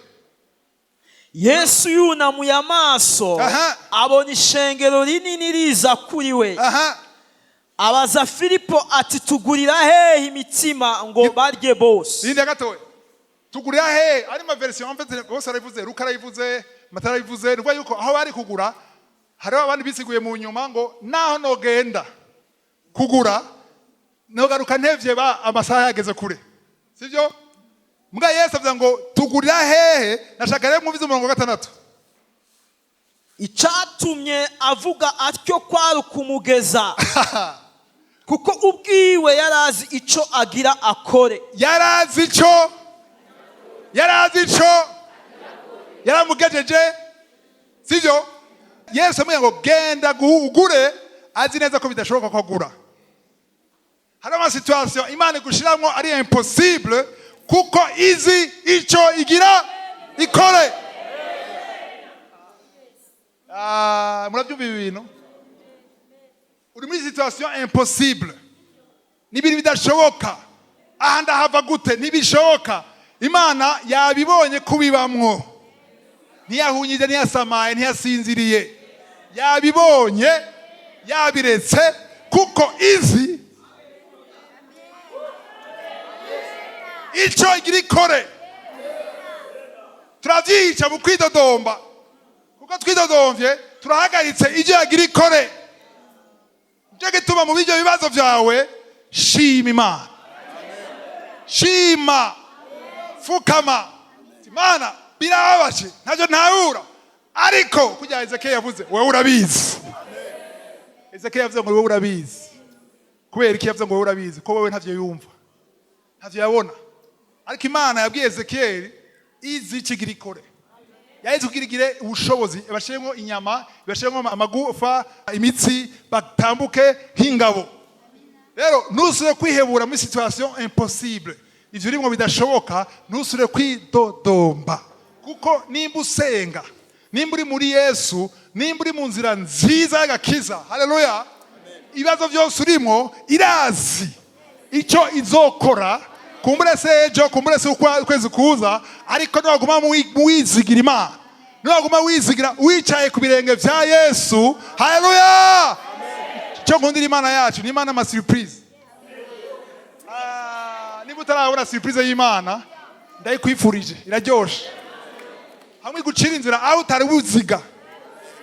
Yesu yunamuye amaso, abona ishengero rinini riza kuri we, abaza Filipo ati: "Tugurira hehe imitsima ngo barye bose?" Irindi ya gatoya. Tugurira he? Ari ma version, en fait bose arayivuze, Luka arayivuze, Matayo arayivuze. Ni ukuvuga yuko aho bari kugura, hariho abandi bisiguye mu nyuma ngo naho nogenda kugura nogaruka ntevye, ba amasaha yageze kure, sivyo? Mbwa Yesu avuga ngo: "Tugurira hehe?" Nashaka rero mwumvize umurongo wa 6. Icatumye avuga atyo kwari ukumugeza, kuko ubwiwe yari azi ico agira akore. Yarazi ico, yarazi ico yaramugejeje, sivyo? Yesu amubwira ngo: "Genda ugure," azi neza ko bidashoboka ko agura. Hari ama situation Imana igushiramwo ari impossible, kuko izi ico igira ikore. Ah, murabyumva ibi bintu? Uri muri situation impossible, ni ibintu bidashoboka. Aha ndahava gute? Ntibishoboka. Imana yabibonye kubibamwo, ntiyahunyije, ntiyasamaye, ntiyasinziriye. Yabibonye, yabiretse, kuko izi icyo igira ikore. Turavyica mu kwidodomba, kuko twidodomvye turahagaritse ibyo yagira ikore. Nicyo gituma mu b'ibyo bibazo byawe, shima Imana, shima, fukama. Imana, birababaje, ntacyo ntahura. Ariko kugira Ezekiel yavuze, wowe urabizi. Ezekiel yavuze ngo wowe urabizi. Kubera iki yavuze ngo wowe urabizi? Ko wowe ntavyo yumva, ntavyo yabona, ariko Imana yabwiye Ezekiel izi ikigira ikore. Yaheze kugira igire ubushobozi, ibashiremo inyama, ibashiremo amagufa, imitsi, batambuke nk'ingabo. Rero ntusubire kwihebura muri situation impossible, ivyo urimwo bidashoboka. Ntusubire kwidodomba, kuko nimba usenga, nimba uri muri Yesu, nimba uri mu nzira nziza y'agakiza, haleluya, ibibazo byose urimo irazi icyo izokora. Kumbure se ejo, kumbure se ukwezi kuza, ariko niwaguma wizigira Imana, niwaguma wizigira wicaye ku birenge bya Yesu, haleluya. Icyo nkundira Imana yacu ni Imana ama surprise. Ah, niba utarabona surprise y'Imana, ndayikwifurije, iraryoshe. Hamwe igucira inzira aho utari buziga,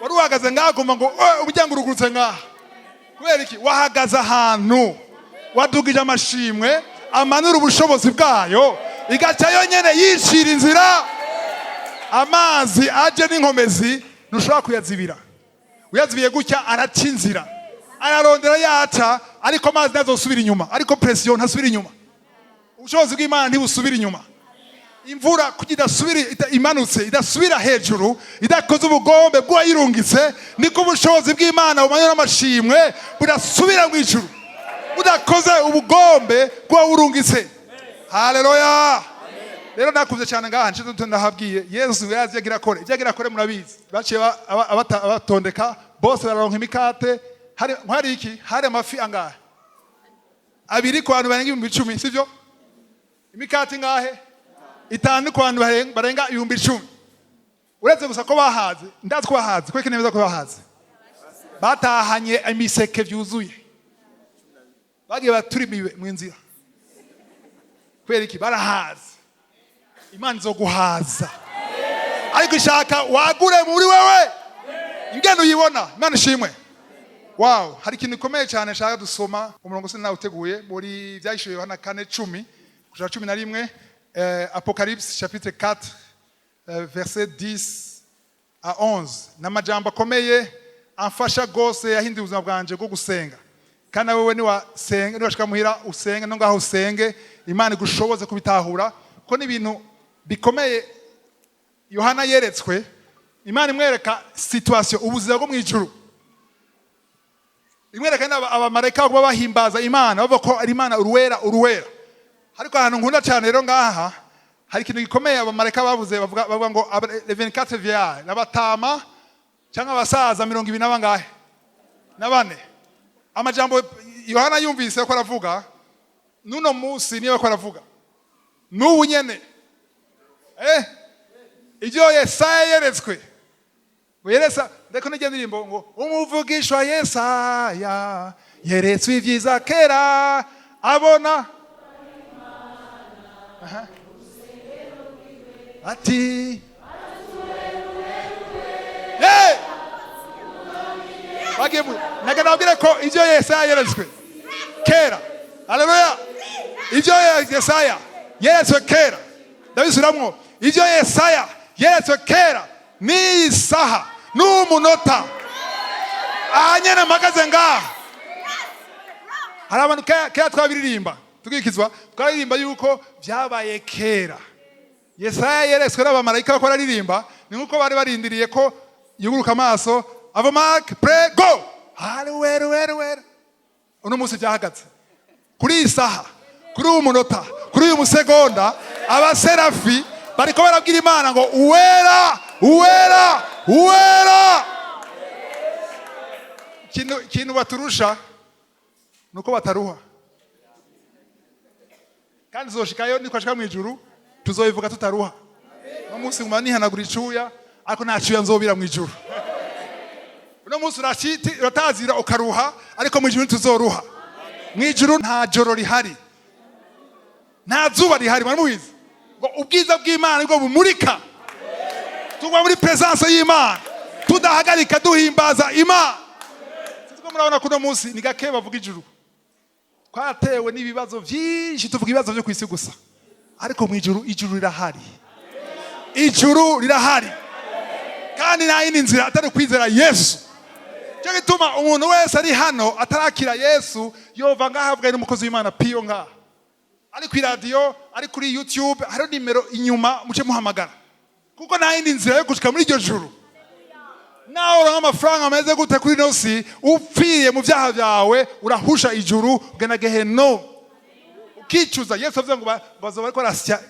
wari uhagaze ngaha ugomba ngo: "Oh, umuryango urugurutse ngaha." Kubera iki? Wahagaze ahantu wadugije amashimwe amanura ubushobozi bwayo, igaca yonyene yicira inzira. Amazi aje n'inkomezi, ntushobora kuyazibira. Uyazibiye gutya araca inzira, ararondera yaca, ariko amazi ntazosubira inyuma, ariko pression ntasubira inyuma. Ubushobozi bw'Imana ntibusubira inyuma. Imvura kugira idasubira imanutse, idasubira hejuru idakoze ubugombe bw'uwayirungitse, niko ubushobozi bw'Imana bumanura amashimwe budasubira mu ijuru budakoze ubugombe bw'uwawurungitse. Haleluya. Rero nakuze cyane ngaha nshize, ndahabwiye Yesu yazi yagira akore ibyo agira akore. Murabizi, baciye abatondeka bose, bararonka imikate. Hari iki? Hari amafi angahe? Abiri ku bantu barenga 10,000, sivyo? Imikate ingahe? Itanu ku bantu barenga 10,000. Uretse gusa ko bahaze, ndazi ko bahaze. Kubera neza ko bahaze, batahanye imiseke byuzuye, bagiye baturimiwe mu nzira. Kubera iki? Barahaze. Imana izoguhaza, ariko ishaka wagure muri wewe ingene uyibona. Imana ishimwe. Wow, hari ikintu gikomeye cyane nshaka dusoma. Umurongo sinawuteguye, muri Byahishuwe Yohana 4:10 kuja 11, Apocalypse chapitre 4, verset 10 à 11. N'amajambo akomeye amfasha gose, yahinduye ubuzima bwanje bwo gusenga. Kandi nawe wewe niwasenga, niwashika muhira usenge, no ngaho usenge, Imana igushoboze kubitahura, kuko ni ibintu bikomeye. Yohana yeretswe Imana imwereka situation, ubuzima bwo mu ijuru, imwereka abamarayika kuba bahimbaza Imana, bavuga ko ari Imana uruwera, uruwera. Ariko ahantu nkunda cyane rero ngaha hari ikintu gikomeye abamarayika bavuze. Bavuga ngo les 24 vieillards, n'abatama cyangwa abasaza mirongo ibiri n'abangahe? Na bane. Amajambo Yohana yumvise ko aravuga, n'uno munsi niyo ko aravuga n'ubu nyene. Ibyo Yesaya yeretswe ngo yeresa, ndeko n'ijya ndirimbo ngo umuvugishwa Yesaya yeretswe ibyiza kera, abona. Aha. Ati: "Hey!" Bagiye nagenda babwire ko ibyo Yesaya yeretswe kera, haleluya, ibyo Yesaya yeretswe kera, ndabisubiramwo, ibyo Yesaya yeretswe kera, n'iyi saha n'umunota aha nyene mpagaze ngaha. Hari abantu kera twabiririmba tugikizwa, twaririmba yuko byabaye kera. Yesaya yeretswe n'abamarayika ko araririmba, ni nkuko bari barindiriye ko yuguruka amaso ava. Mark pray go haleluya wera. Uno munsi byahagaze kuri iyi saha, kuri uyu munota, kuri uyu musegonda, abaserafi bariko barabwira Imana ngo uwera, uwera, uwera. Ikintu baturusha nuko bataruha, kandi tuzoshikayo. Nikwashika mu ijuru tuzobivuga tutaruha. Uno munsi nguma nihanagura icuya, ariko nta cuya nzobira mu ijuru. Uno munsi uratazira ukaruha, ariko mu ijuru ntituzoruha. Mu ijuru nta joro rihari, nta zuba rihari. Mwari mubizi ngo ubwiza bw'Imana nibwo bumurika? Tugwa muri presence y'Imana, tudahagarika duhimbaza Imana. Sinzi ko murabona ko uno munsi ni gake bavuga ijuru. Twaratewe n'ibibazo byinshi, tuvuga ibibazo byo ku isi gusa, ariko mu ijuru, ijuru rirahari, ijuru rirahari. Kandi nta yindi nzira atari kwizera Yesu. Cyo gituma umuntu wese ari hano atarakira Yesu yova ngaha avuga n'umukozi w'Imana Piyo ngaha, ari ku iradiyo, ari kuri YouTube, hariho nimero inyuma, muce muhamagara, kuko nta yindi nzira yo gushika muri iryo juru. Nawe uronka amafaranga ameze gute kuri ino si, upfiriye mu byaha byawe urahusha ijuru, ugenda geheno ukicuza. Yesu avuze ngo bazoba bariko barasya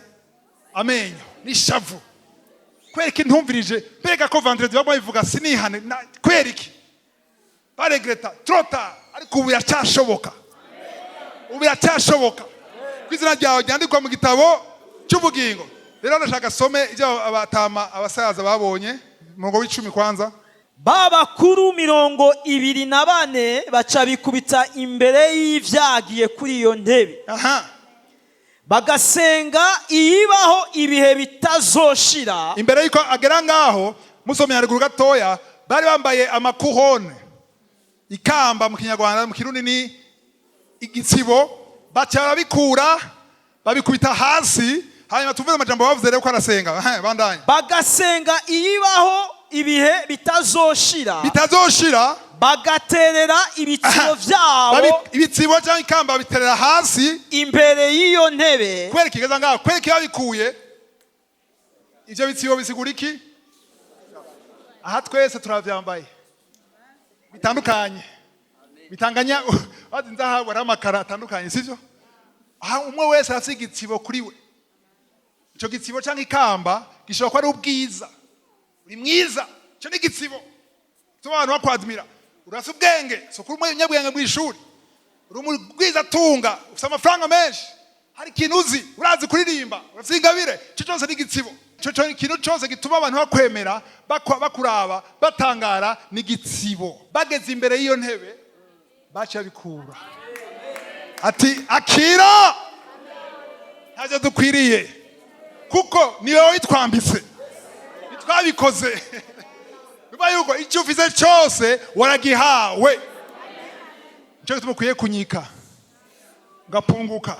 amenyo n'ishavu: kubera iki ntumvirije? Mbega ko vendredi baguma bivuga sinihane? Kubera iki? Baregreta trop tard. Ariko ubu biracyashoboka, ubu biracyashoboka ko izina ryawe ryandikwa mu gitabo cy'ubugingo. Rero ndashaka some ibyo abatama, abasaza babonye, umurongo w'10 kwanza. Ba bakuru 24 baca bikubita imbere y'ivyagiye kuri iyo ntebe, bagasenga iyibaho ibihe bitazoshira. Imbere yuko agera ngaho, musomye haruguru gatoya, bari bambaye ama couronnes, ikamba mu Kinyarwanda, mu Kirundi ni igitsibo. Baca barabikura, babikubita hasi. Hanyuma tuvuze amajambo bavuze rero ko arasenga. Bandanye. Bagasenga iyibaho ibihe bitazoshira, bitazoshira, bagaterera ibitsibo vyabo Ibitsibo cyangwa ikamba babiterera hasi imbere y'iyo ntebe. Kubera ikigeza ngaho, kubera iki babikuye ivyo bitsibo? Bisigura iki? Aha twese turavyambaye bitandukanye, bitanganya bazi nzahabu, ari amakara atandukanye, sivyo? Aha umwe wese arafise igitsibo kuri we. Ico gitsibo canke ikamba gishobora kuba ari ubwiza, uri mwiza, ico ni igitsibo gituma abantu bakwadmira. Urafise ubwenge, so kuri umunyabwenge mw'ishuri, uri umugwiza tunga, ufise amafaranga menshi, hari ikintu uzi, urazi kuririmba, urafise ingabire, ico cyose ni igitsibo. Ico ikintu cyose gituma abantu bakwemera, bakuraba, batangara, ni igitsibo. Bageze imbere y'iyo ntebe baciye babikura, ati: "Akira, ntacyo dukwiriye, kuko ni wowe witwambitse, ntitwabikoze." Biba yuko icyo ufise cyose waragihawe. Nicyo gituma ukwiye kunyika, ugapunguka,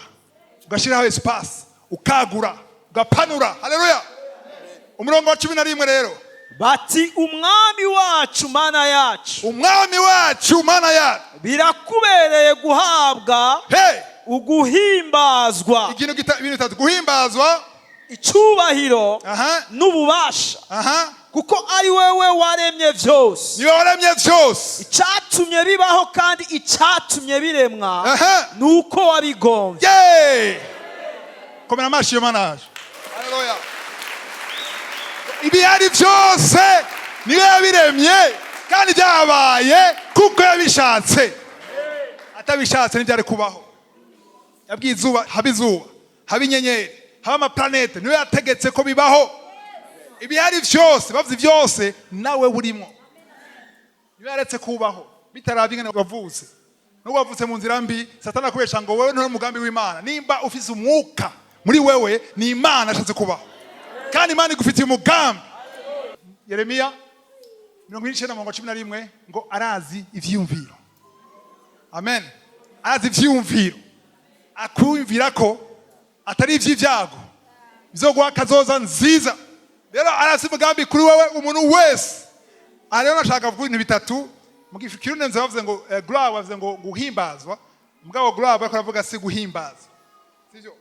ugashyiraho espace, ukagura, ugapanura. Haleluya! Umurongo wa 11 rero. Bati: "Umwami wacu, Mana yacu, Umwami wacu, Mana yacu, birakubereye guhabwa hey! uguhimbazwa, Ikintu ibintu bitatu: guhimbazwa, icyubahiro n'ububasha, kuko ari wewe waremye byose, Niwe waremye byose, icyatumye bibaho kandi icyatumye biremwa ni uko wabigombye." Yeee! Komera amashi iyo Mana yacu. Haleluya! Ibihari byose niwe yabiremye, kandi byabaye kuko yabishatse. Atabishatse ntibyari kubaho. Yabwiye izuba, haba izuba, haba inyenyeri, haba amaplanete, niwe yategetse ko bibaho. Ibihari byose, bavuze byose, nawe burimo, niwe yaretse kubaho. Bitarabye ingene wavutse, nubwo wavutse mu nzira mbi, Satani akubesha ngo wewe nturi umugambi w'Imana, nimba ufise umwuka muri wewe, ni Imana ashatse kubaho, kandi Imana igufitiye umugambi. Yeremiya 49 mirongo 11 ngo arazi ivyiyumviro. Amen. Arazi ivyiyumviro akumvira ko atari ivy'ibyago, bizoguha akazoza nziza. Rero arazi umugambi kuri wewe, umuntu wese. Aha rero nashaka kuvuga ibintu bitatu. Mu Kirundi bavuze ngo gloire, bavuze ngo guhimbazwa. Mugabo gloire bariko baravuga si guhimbaza, sivyo?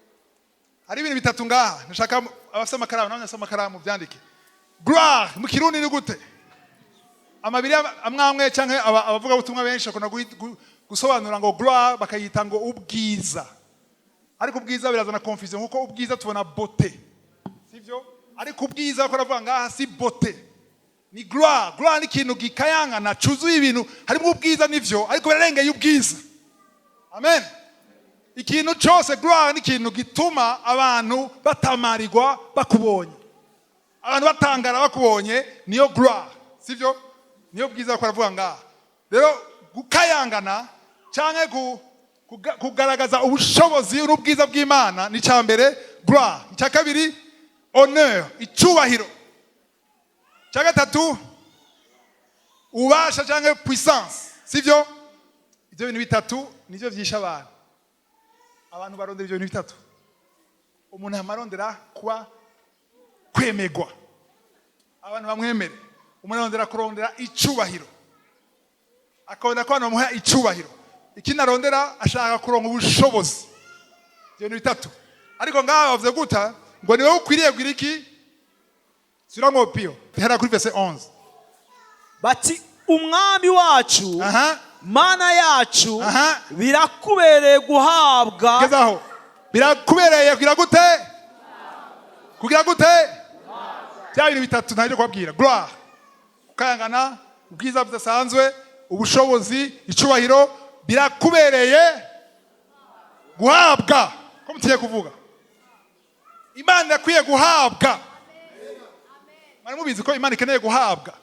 Hari ibintu bitatu ngaha nashaka abafite amakaramu n'abanyafite amakaramu byandike. Gloire mu Kirundi ni gute? Amabiri amwe canke abavugabutumwa benshi bakunda gusobanura ngo gloire, bakayita ngo ubwiza. Ariko ubwiza birazana confusion, kuko ubwiza tubona beauté, sivyo? Ariko ubwiza bariko baravuga ngaha si beauté, ni gloire. Gloire ni ikintu gikayangana, cuzuye ibintu, harimo ubwiza nivyo, ariko birarengeye ubwiza. Amen. Ikintu cyose, gloire ni ikintu gituma abantu batamarirwa bakubonye, abantu batangara bakubonye, niyo gloire, sivyo? Niyo bwiza ko aravuga ngaha. Rero gukayangana canke kugaragaza ubushobozi n'ubwiza bw'Imana ni cya mbere, gloire. Icya kabiri, honneur, icyubahiro. Icya gatatu, ububasha canke puissance, sivyo? Ibyo bintu bitatu nivyo vyisha abantu. Abantu barondera ibyo bintu bitatu. Umuntu amarondera kuba kwemegwa, abantu bamwemere. Umuntu arondera kurondera icubahiro, akabona ko abantu bamuha icubahiro. Ikindi arondera, ashaka kuronka ubushobozi. Ibyo bintu bitatu. Ariko ngaha bavuze guta ngo ni wowe ukwiriye kugira iki? Subiramwo Pio, hera kuri verset 11. Bati: "Umwami wacu, Mana yacu, birakubereye guhabwa." Gezaho. Birakubereye kugira gute? Kugira gute? Bya bintu bitatu ntabyo kubabwira: gloire, gukayangana, ubwiza budasanzwe, ubushobozi, icubahiro. Birakubereye guhabwa. Ko mutiye kuvuga, Imana irakwiye guhabwa. Mwari mubizi ko Imana ikeneye guhabwa,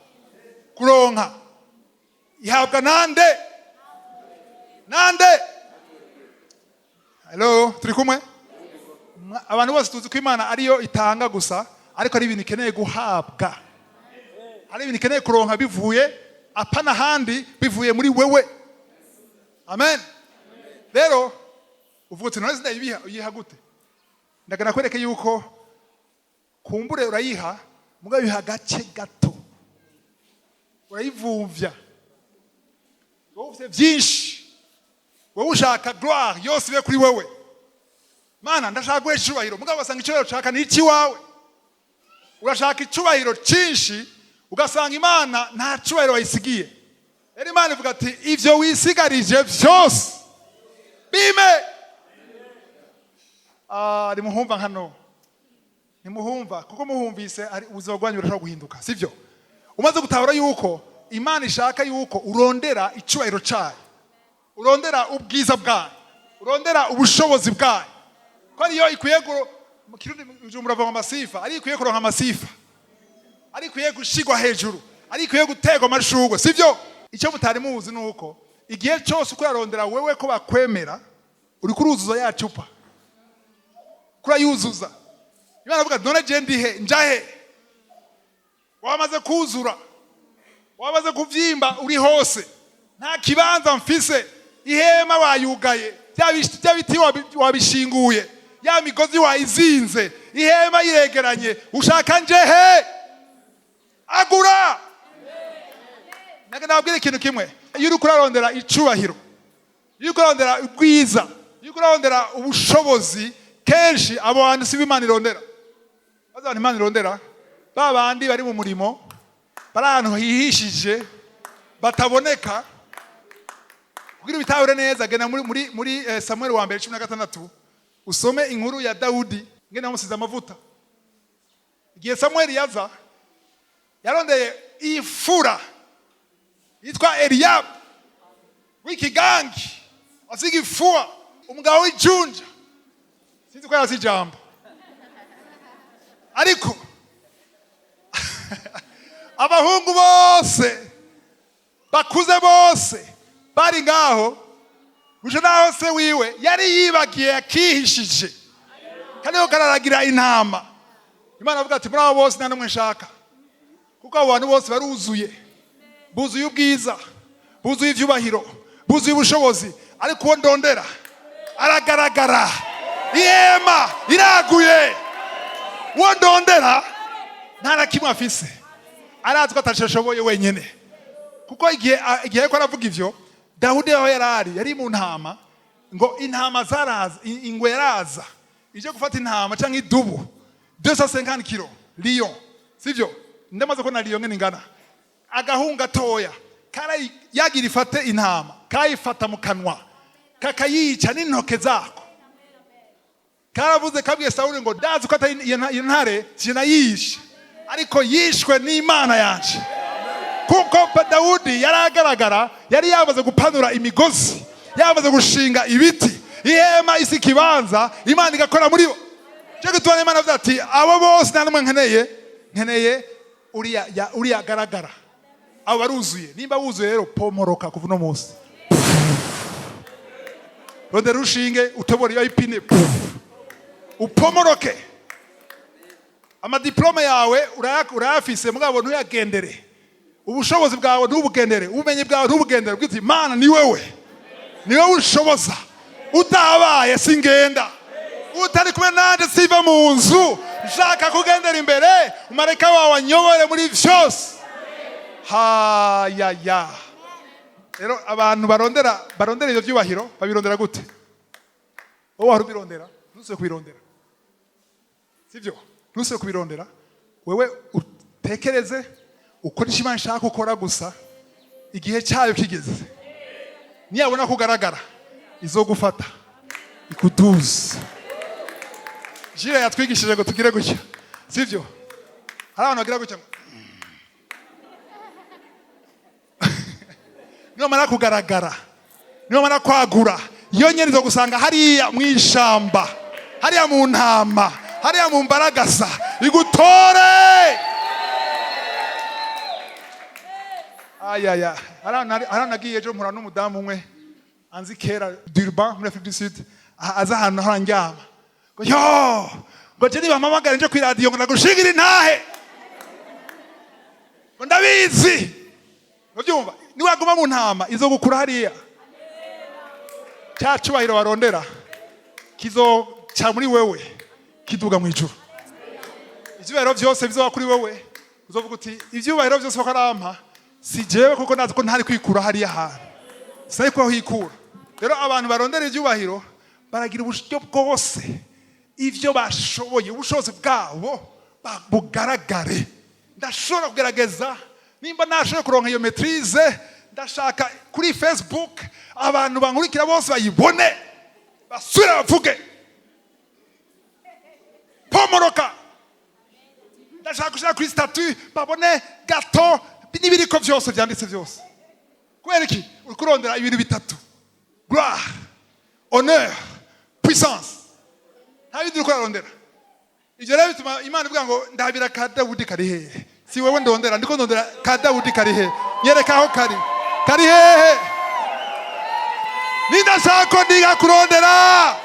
kuronka? Ihabwa nande? Nande? Hello, turi kumwe? Abantu bose tuzi ko Imana ariyo itanga gusa, ariko ari ibintu ikeneye guhabwa, ari ibintu ikeneye kuronka bivuye apana ahandi, bivuye muri wewe. Amen. Rero uvuga uti: "None sindayibiha." Uyiha gute? Ndagana kwereke yuko kumbure urayiha, mugabo uyiha gace gato, urayivumvya. Wowe ufite byinshi, wowe ushaka gloire yose ibe kuri wewe. Mana, ndashaka guhesha icubahiro, mugabo ugasanga icubahiro ushaka ni icy'iwawe. Urashaka icubahiro cyinshi, ugasanga Imana nta cubahiro wayisigiye. Rero Imana ivuga ati: "Ivyo wisigarije vyose bime." Ah, nimuhumva nkano, nimuhumva, kuko muhumvise ari ubuzima bwanyu burashobora guhinduka, sivyo? Umaze gutahura yuko Imana ishaka yuko urondera icubahiro cayo, urondera ubwiza bwayo, urondera ubushobozi bwayo, ko ariyo ikwiye mu Kirundi Bujumbura bavuga amasifa, ariyo ikwiye kuronka amasifa, ari ikwiye gushigwa hejuru, ari ikwiye guterwa amashurwe, sivyo? Icyo mutari muzi ni uko igihe cyose uko urarondera wewe ko bakwemera, uri kuruzuza ya cupa, kurayuzuza. Imana avuga: "None je ndihe? Njahe? Wamaze kuzura, wamaze kuvyimba, uri hose, nta kibanza mfise. Ihema wayugaye, bya biti wabishinguye, ya migozi wayizinze, ihema yiregeranye. Ushaka njehe? Agura." Nage nababwira ikintu kimwe: iyo uriko urarondera icubahiro, iyo uriko urarondera ubwiza, iyo uriko urarondera ubushobozi, kenshi abo bantu si bo Imana irondera. Baza abantu Imana irondera, ba bandi bari mu murimo, bari ahantu hihishije, bataboneka. Kugira ubitahure neza, genda muri Samuel wa mbere 16, usome inkuru ya Dawudi ngene bamusize amavuta. Igihe Samuel yaza, yarondeye ifura yitwa Eliyabu w'ikigangi, asiga ifuwa, umugabo w'ijunja. Sinzi ko yarazi ijambo, ariko abahungu bose bakuze bose bari ngaho, gusa naho se wiwe yari yibagiye, akihishije, kandi ko kararagira intama. Imana avuga ati: "Muri abo bose nta n'umwe nshaka, kuko abo bantu bose baruzuye, buzuye ubwiza, buzuye ivyubahiro, buzuye ubushobozi. Ariko uwo ndondera aragaragara, ihema iraguye. Uwo ndondera nta na kimwe afise, arazi ko atashashoboye wenyene." Kuko igihe ariko aravuga ivyo, Dawudi aho yari ari, yari mu ntama. Ngo intama zaraza, ingwe yaraza ije gufata intama cyangwa idubu, 250 kilo lion, sivyo? Ndamaze kubona lion ngene ingana. Agahunga gatoya karayi yagira ifate intama, kayifata mu kanwa, kakayica n'intoke zako. Karavuze, kabwiye Sawuli ngo: "Ndazi ko atari iyo ntare sinayishe, ariko yishwe n'Imana yanje." Kuko Dawudi yari agaragara, yari yamaze gupanura imigozi, yamaze gushinga ibiti, ihema isi ikibanza, Imana igakora muri bo. Cyo gituma Imana avuga ati: "Abo bose nta n'umwe nkeneye, nkeneye uriya uriya agaragara. Abo baruzuye." Nimba wuzuye rero, pomoroka kuva uno munsi. Rondera urushinge, utobore iyo ipine, upomoroke. Amadiplome yawe urayafise, mugabo ntuyagendere. Ubushobozi bwawe ntubugendere, ubumenyi bwawe ntubugendere. Ubwite Imana: "Ni wewe, ni wowe ushoboza. Utabaye singenda, utari kumwe nanje siva mu nzu. Nshaka kugendera imbere, umarayika wawe anyobore muri vyose." Hayaya, rero abantu barondera ibyo byubahiro babirondera gute? Wowe wari ubirondera, ntusubire kubirondera, sibyo? Ntusubire kubirondera. Wewe utekereze ukora icyo Imana ishaka gukora gusa. Igihe cyayo kigeze, niyabona kugaragara, izogufata ikuduze. Jire yatwigishije ngo tugire gutya, sibyo? Hari abantu bagira gutya ngo nimamara kugaragara, nimamara kwagura, iyo nyene izogusanga hariya mu ishamba, hariya mu ntama, hariya mu mbaragasa, igutore. Ayaya, hariya nagiye ejo mpura n'umudamu umwe anzi kera Durban muri Afrique du Sud, aza ahantu harandyama ngo yo ngo je nibampamagare nje kw'iradiyo ngo ndagushingira intahe, ngo ndabizi. Urabyumva? Niwaguma mu ntama, izogukura hariya. Cya cyubahiro barondera kizoca muri wewe kiduga mu ijuru. Ibyubahiro byose bizoba kuri wewe. Uzovuga uti: "Ibyubahiro byose bako arampa si jewe, kuko nazi ko ntari kwikura hariya hantu, sinari kuhikura." Rero abantu barondera ibyubahiro baragira uburyo bwose, ibyo bashoboye, ubushobozi bwabo bugaragare. Ndashobora kugerageza, nimba nashoboye kuronka iyo maîtrise, ndashaka kuri Facebook abantu bankurikira bose bayibone, basubire bavuge pomoroka. Ndashaka gushyira kuri statut babone gato n'ibiriko byose byanditse byose. Kubera iki? Uri kurondera ibintu bitatu: gloire, honneur, puissance. Nta bindi uri kurarondera. Ibyo rero bituma Imana ivuga ngo: "Ndabira ka Dawudi kari hehe? Si wowe ndondera, ndiko ndondera ka Dawudi. Kari hehe? Nyereka aho kari. Kari hehe? Nindashaka ko ndiga kurondera.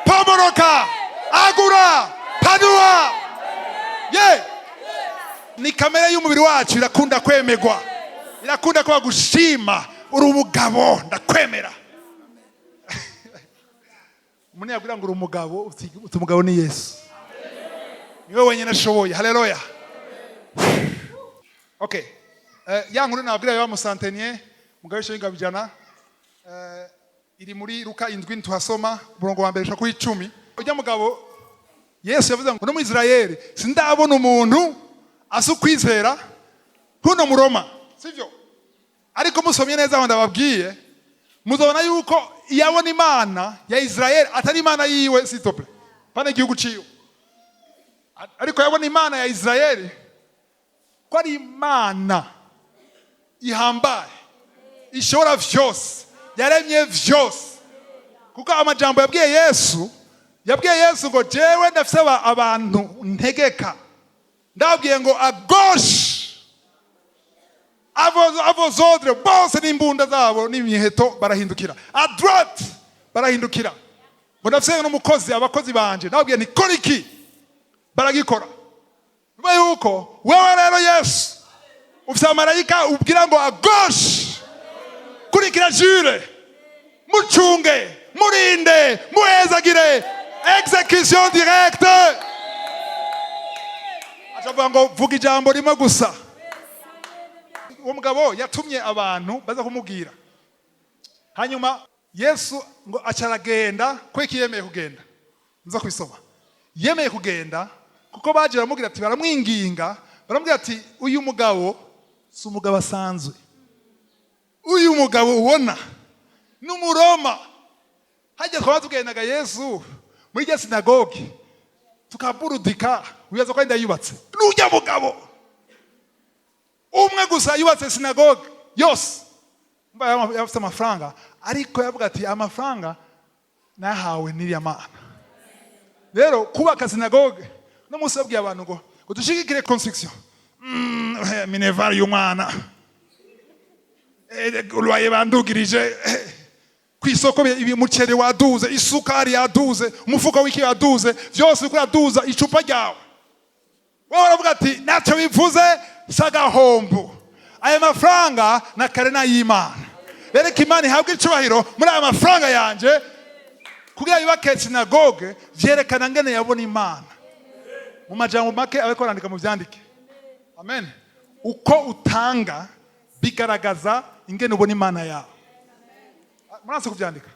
Pomoroka, agura, panua." Ye ni kamere y'umubiri wacu, irakunda kwemegwa, irakunda ko bagushima: "Uri umugabo, ndakwemera." Umuntu yabwira ngo uri umugabo, uti: "Umugabo ni Yesu, niwe wenyine ashoboye." Haleluya! Okay. Ya nkuru nababwira ya mu centenier, mugabo w'ingabo 100, iri muri Luka 7. Tuhasoma umurongo wa mbere gushika kuri 10. Ujya mugabo, Yesu yavuze ngo: "No mu Israeli sindabona umuntu asa ukwizera kuno Muroma." Sivyo? Ariko musomye neza aho ndababwiye, muzabona yuko yabona Imana ya Israeli, atari Imana yiwe, s'il te plaît, pana igihugu ciwe, ariko yabona Imana ya Israeli ko ari Imana ihambaye, ishobora vyose, yaremye vyose. Kuko amajambo yabwiye Yesu, yabwiye Yesu ngo: "Jewe ndafise abantu ntegeka, ndababwiye ngo à gauche, à vos ordres, bose n'imbunda zabo n'imiheto barahindukira, à droite barahindukira." Ngo: "Ndafise n'umukozi, abakozi banje, ndababwiye nti kora iki, baragikora." Nyuma yuko wewe rero Yesu ufise amarayika ubwira ngo: "À gauche, kurikira Jure, mucunge, murinde, muhezagire." Exécution directe. Acavuga ngo: "Vuga ijambo rimwe gusa." Uwo mugabo yatumye abantu baza kumubwira. Hanyuma Yesu ngo aca aragenda. Kweki yemeye kugenda? Nza kubisoma. Yemeye kugenda kuko baje baramubwira ati, baramwinginga, baramubwira ati: "Uyu mugabo si umugabo asanzwe. Uyu mugabo ubona ni Umuroma." Hajya twaba tugendaga Yesu muri rya sinagoge tukaburudika, wibaza ko ari yubatse n'ujya mugabo umwe gusa yubatse sinagoge yose. Mba yafite amafaranga, ariko yavuga ati: "Amafaranga nahawe n'iriya Mana." Rero kubaka sinagoge no munsi babwiye abantu ngo dushigikire construction, minerval y'umwana, loyer bandugirije, ku isoko umuceri waduze, isukari yaduze, umufuka w'iki yaduze, byose uriko uraduza icupa ryawe. Wowe uravuga ati: "Ntacyo bivuze, si agahombo. Aya mafaranga na kare n'ay'Imana. Rero Imana ihabwe icubahiro muri aya mafaranga yanje kugira yubake sinagoge." Vyerekana ngene yabona Imana. Mu majambo make, abariko barandika mu vyandike. Amen. Uko utanga bigaragaza ingene ubona Imana yawe. Muranse kuvyandika.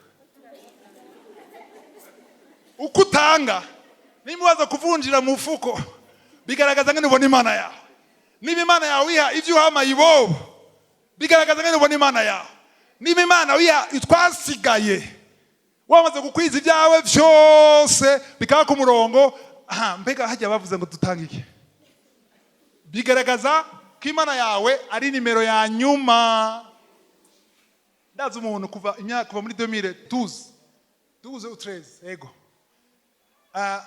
Uko utanga, niba ubaza kuvunjira mu mufuko, bigaragaza ngene ubona Imana yawe. Niba Imana yawe iha ibyo uha mayibobo, bigaragaza ngene ubona Imana yawe. Niba Imana wiha twasigaye, wamaze gukwiza ibyawe byose bikaba ku murongo, aha mbega hajya bavuze ngo dutange iki, bigaragaza ko Imana yawe ari nimero ya nyuma. Ndazi umuntu kuva imyaka, kuva muri 2012, 12 ou 13, ego.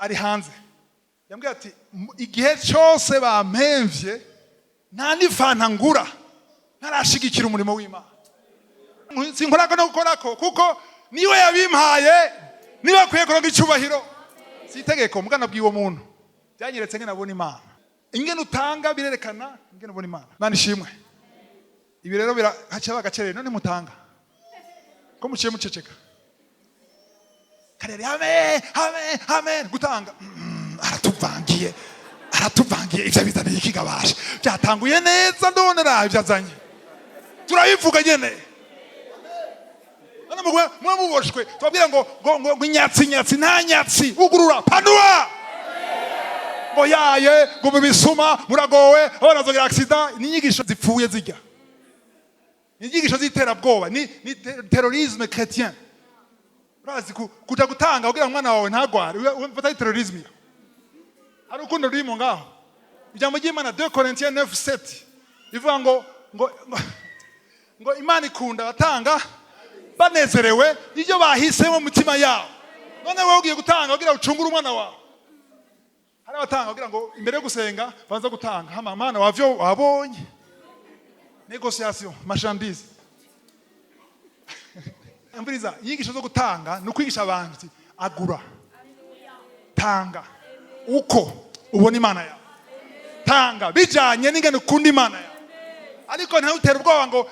Ari hanze, yambwiye ati: "Igihe cyose bampemvye, nta n'ifanta ngura ntarashigikira umurimo w'Imana. Sinkorako no gukorako, kuko niwe yabimpaye, niba akwiye kuronka icubahiro." Si itegeko, mugana bw'uwo muntu byanyeretse ngene abona Imana. Ingene utanga birerekana ingene ubona Imana. Imana ishimwe. Ibi rero haca bagacerere. None mutanga ko muciye muceceka karere? Amen, amen, amen. Gutanga, aratuvangiye, aratuvangiye. Ivyo bizaniye ikigabasha byatanguye neza, none ibyo azanye turabivuga nyene. None mwe muboshwe, tubabwira ngo inyatsi, inyatsi, nta nyatsi. Ugurura, panua. Ngo yaye, ngo mu bisuma muragowe, abana bazogira accident. Ni inyigisho zipfuye zijya, ni inyigisho z'iterabwoba, ni terrorisme chrétien. Urazi kuja gutanga kugira ngo umwana wawe ntagware, umva ari terrorisme. Hari urukundo rurimo ngaho. Ijambo ry'Imana, 2 Corinthiens 9:7, ivuga ngo Imana ikunda abatanga banezerewe ibyo bahisemo mu mitima yabo. None wowe ugiye gutanga kugira ucungure umwana wawe? Hari abatanga kugira ngo imbere yo gusenga banza gutanga hama mana wavyo wabonye, négociation marchandise. Umviriza, inyigisho zo gutanga ni ukwigisha abantu uti, agura, tanga uko ubona Imana yawe, tanga bijanye n'ingene ukunda Imana yawe. Ariko ntawutere ubwoba ngo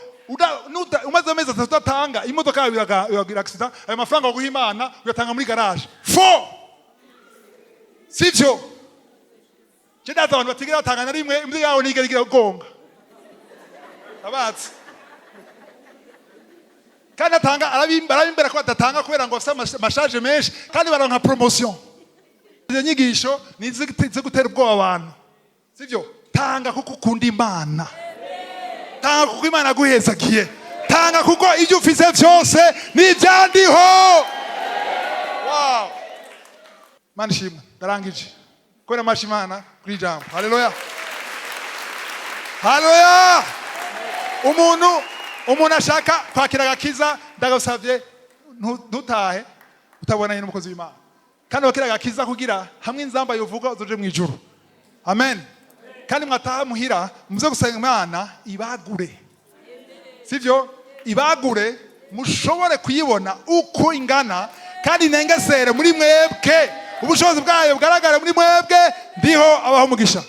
umaze amezi 3 udatanga, imodoka yawe iragira accident, ayo mafaranga waguha Imana uyatanga muri garage fo. Sivyo? Je ndazi abantu batigera batanga na rimwe, imodoka yawe ntigera igira gonga abazi. Kandi atanga, arabimbera ko adatanga kubera ngo afite amashaje menshi, kandi baronka promotion. Izo nyigisho ni izo gutera ubwoba abantu, sivyo? Tanga kuko ukunda Imana, tanga kuko Imana yaguhezagiye, tanga kuko ibyo ufise byose ni ibyandiho. Wow, Imana ishimwe. Ndarangije. Kubera amashi Imana kuri ijambo. Haleluya, haleluya. Umuntu ashaka kwakira agakiza, ndagusabye ntutahe utabonanye n'umukozi w'Imana. Kandi wakira agakiza kugira hamwe inzamba yovuga uzoje mu ijuru. Amen. Kandi mwataha muhira, muze gusenga Imana ibagure, sivyo? Ibagure mushobore kuyibona uko ingana, kandi inengesere muri mwebwe, ubushobozi bwayo bugaragare muri mwebwe. Ndiho abaho umugisha.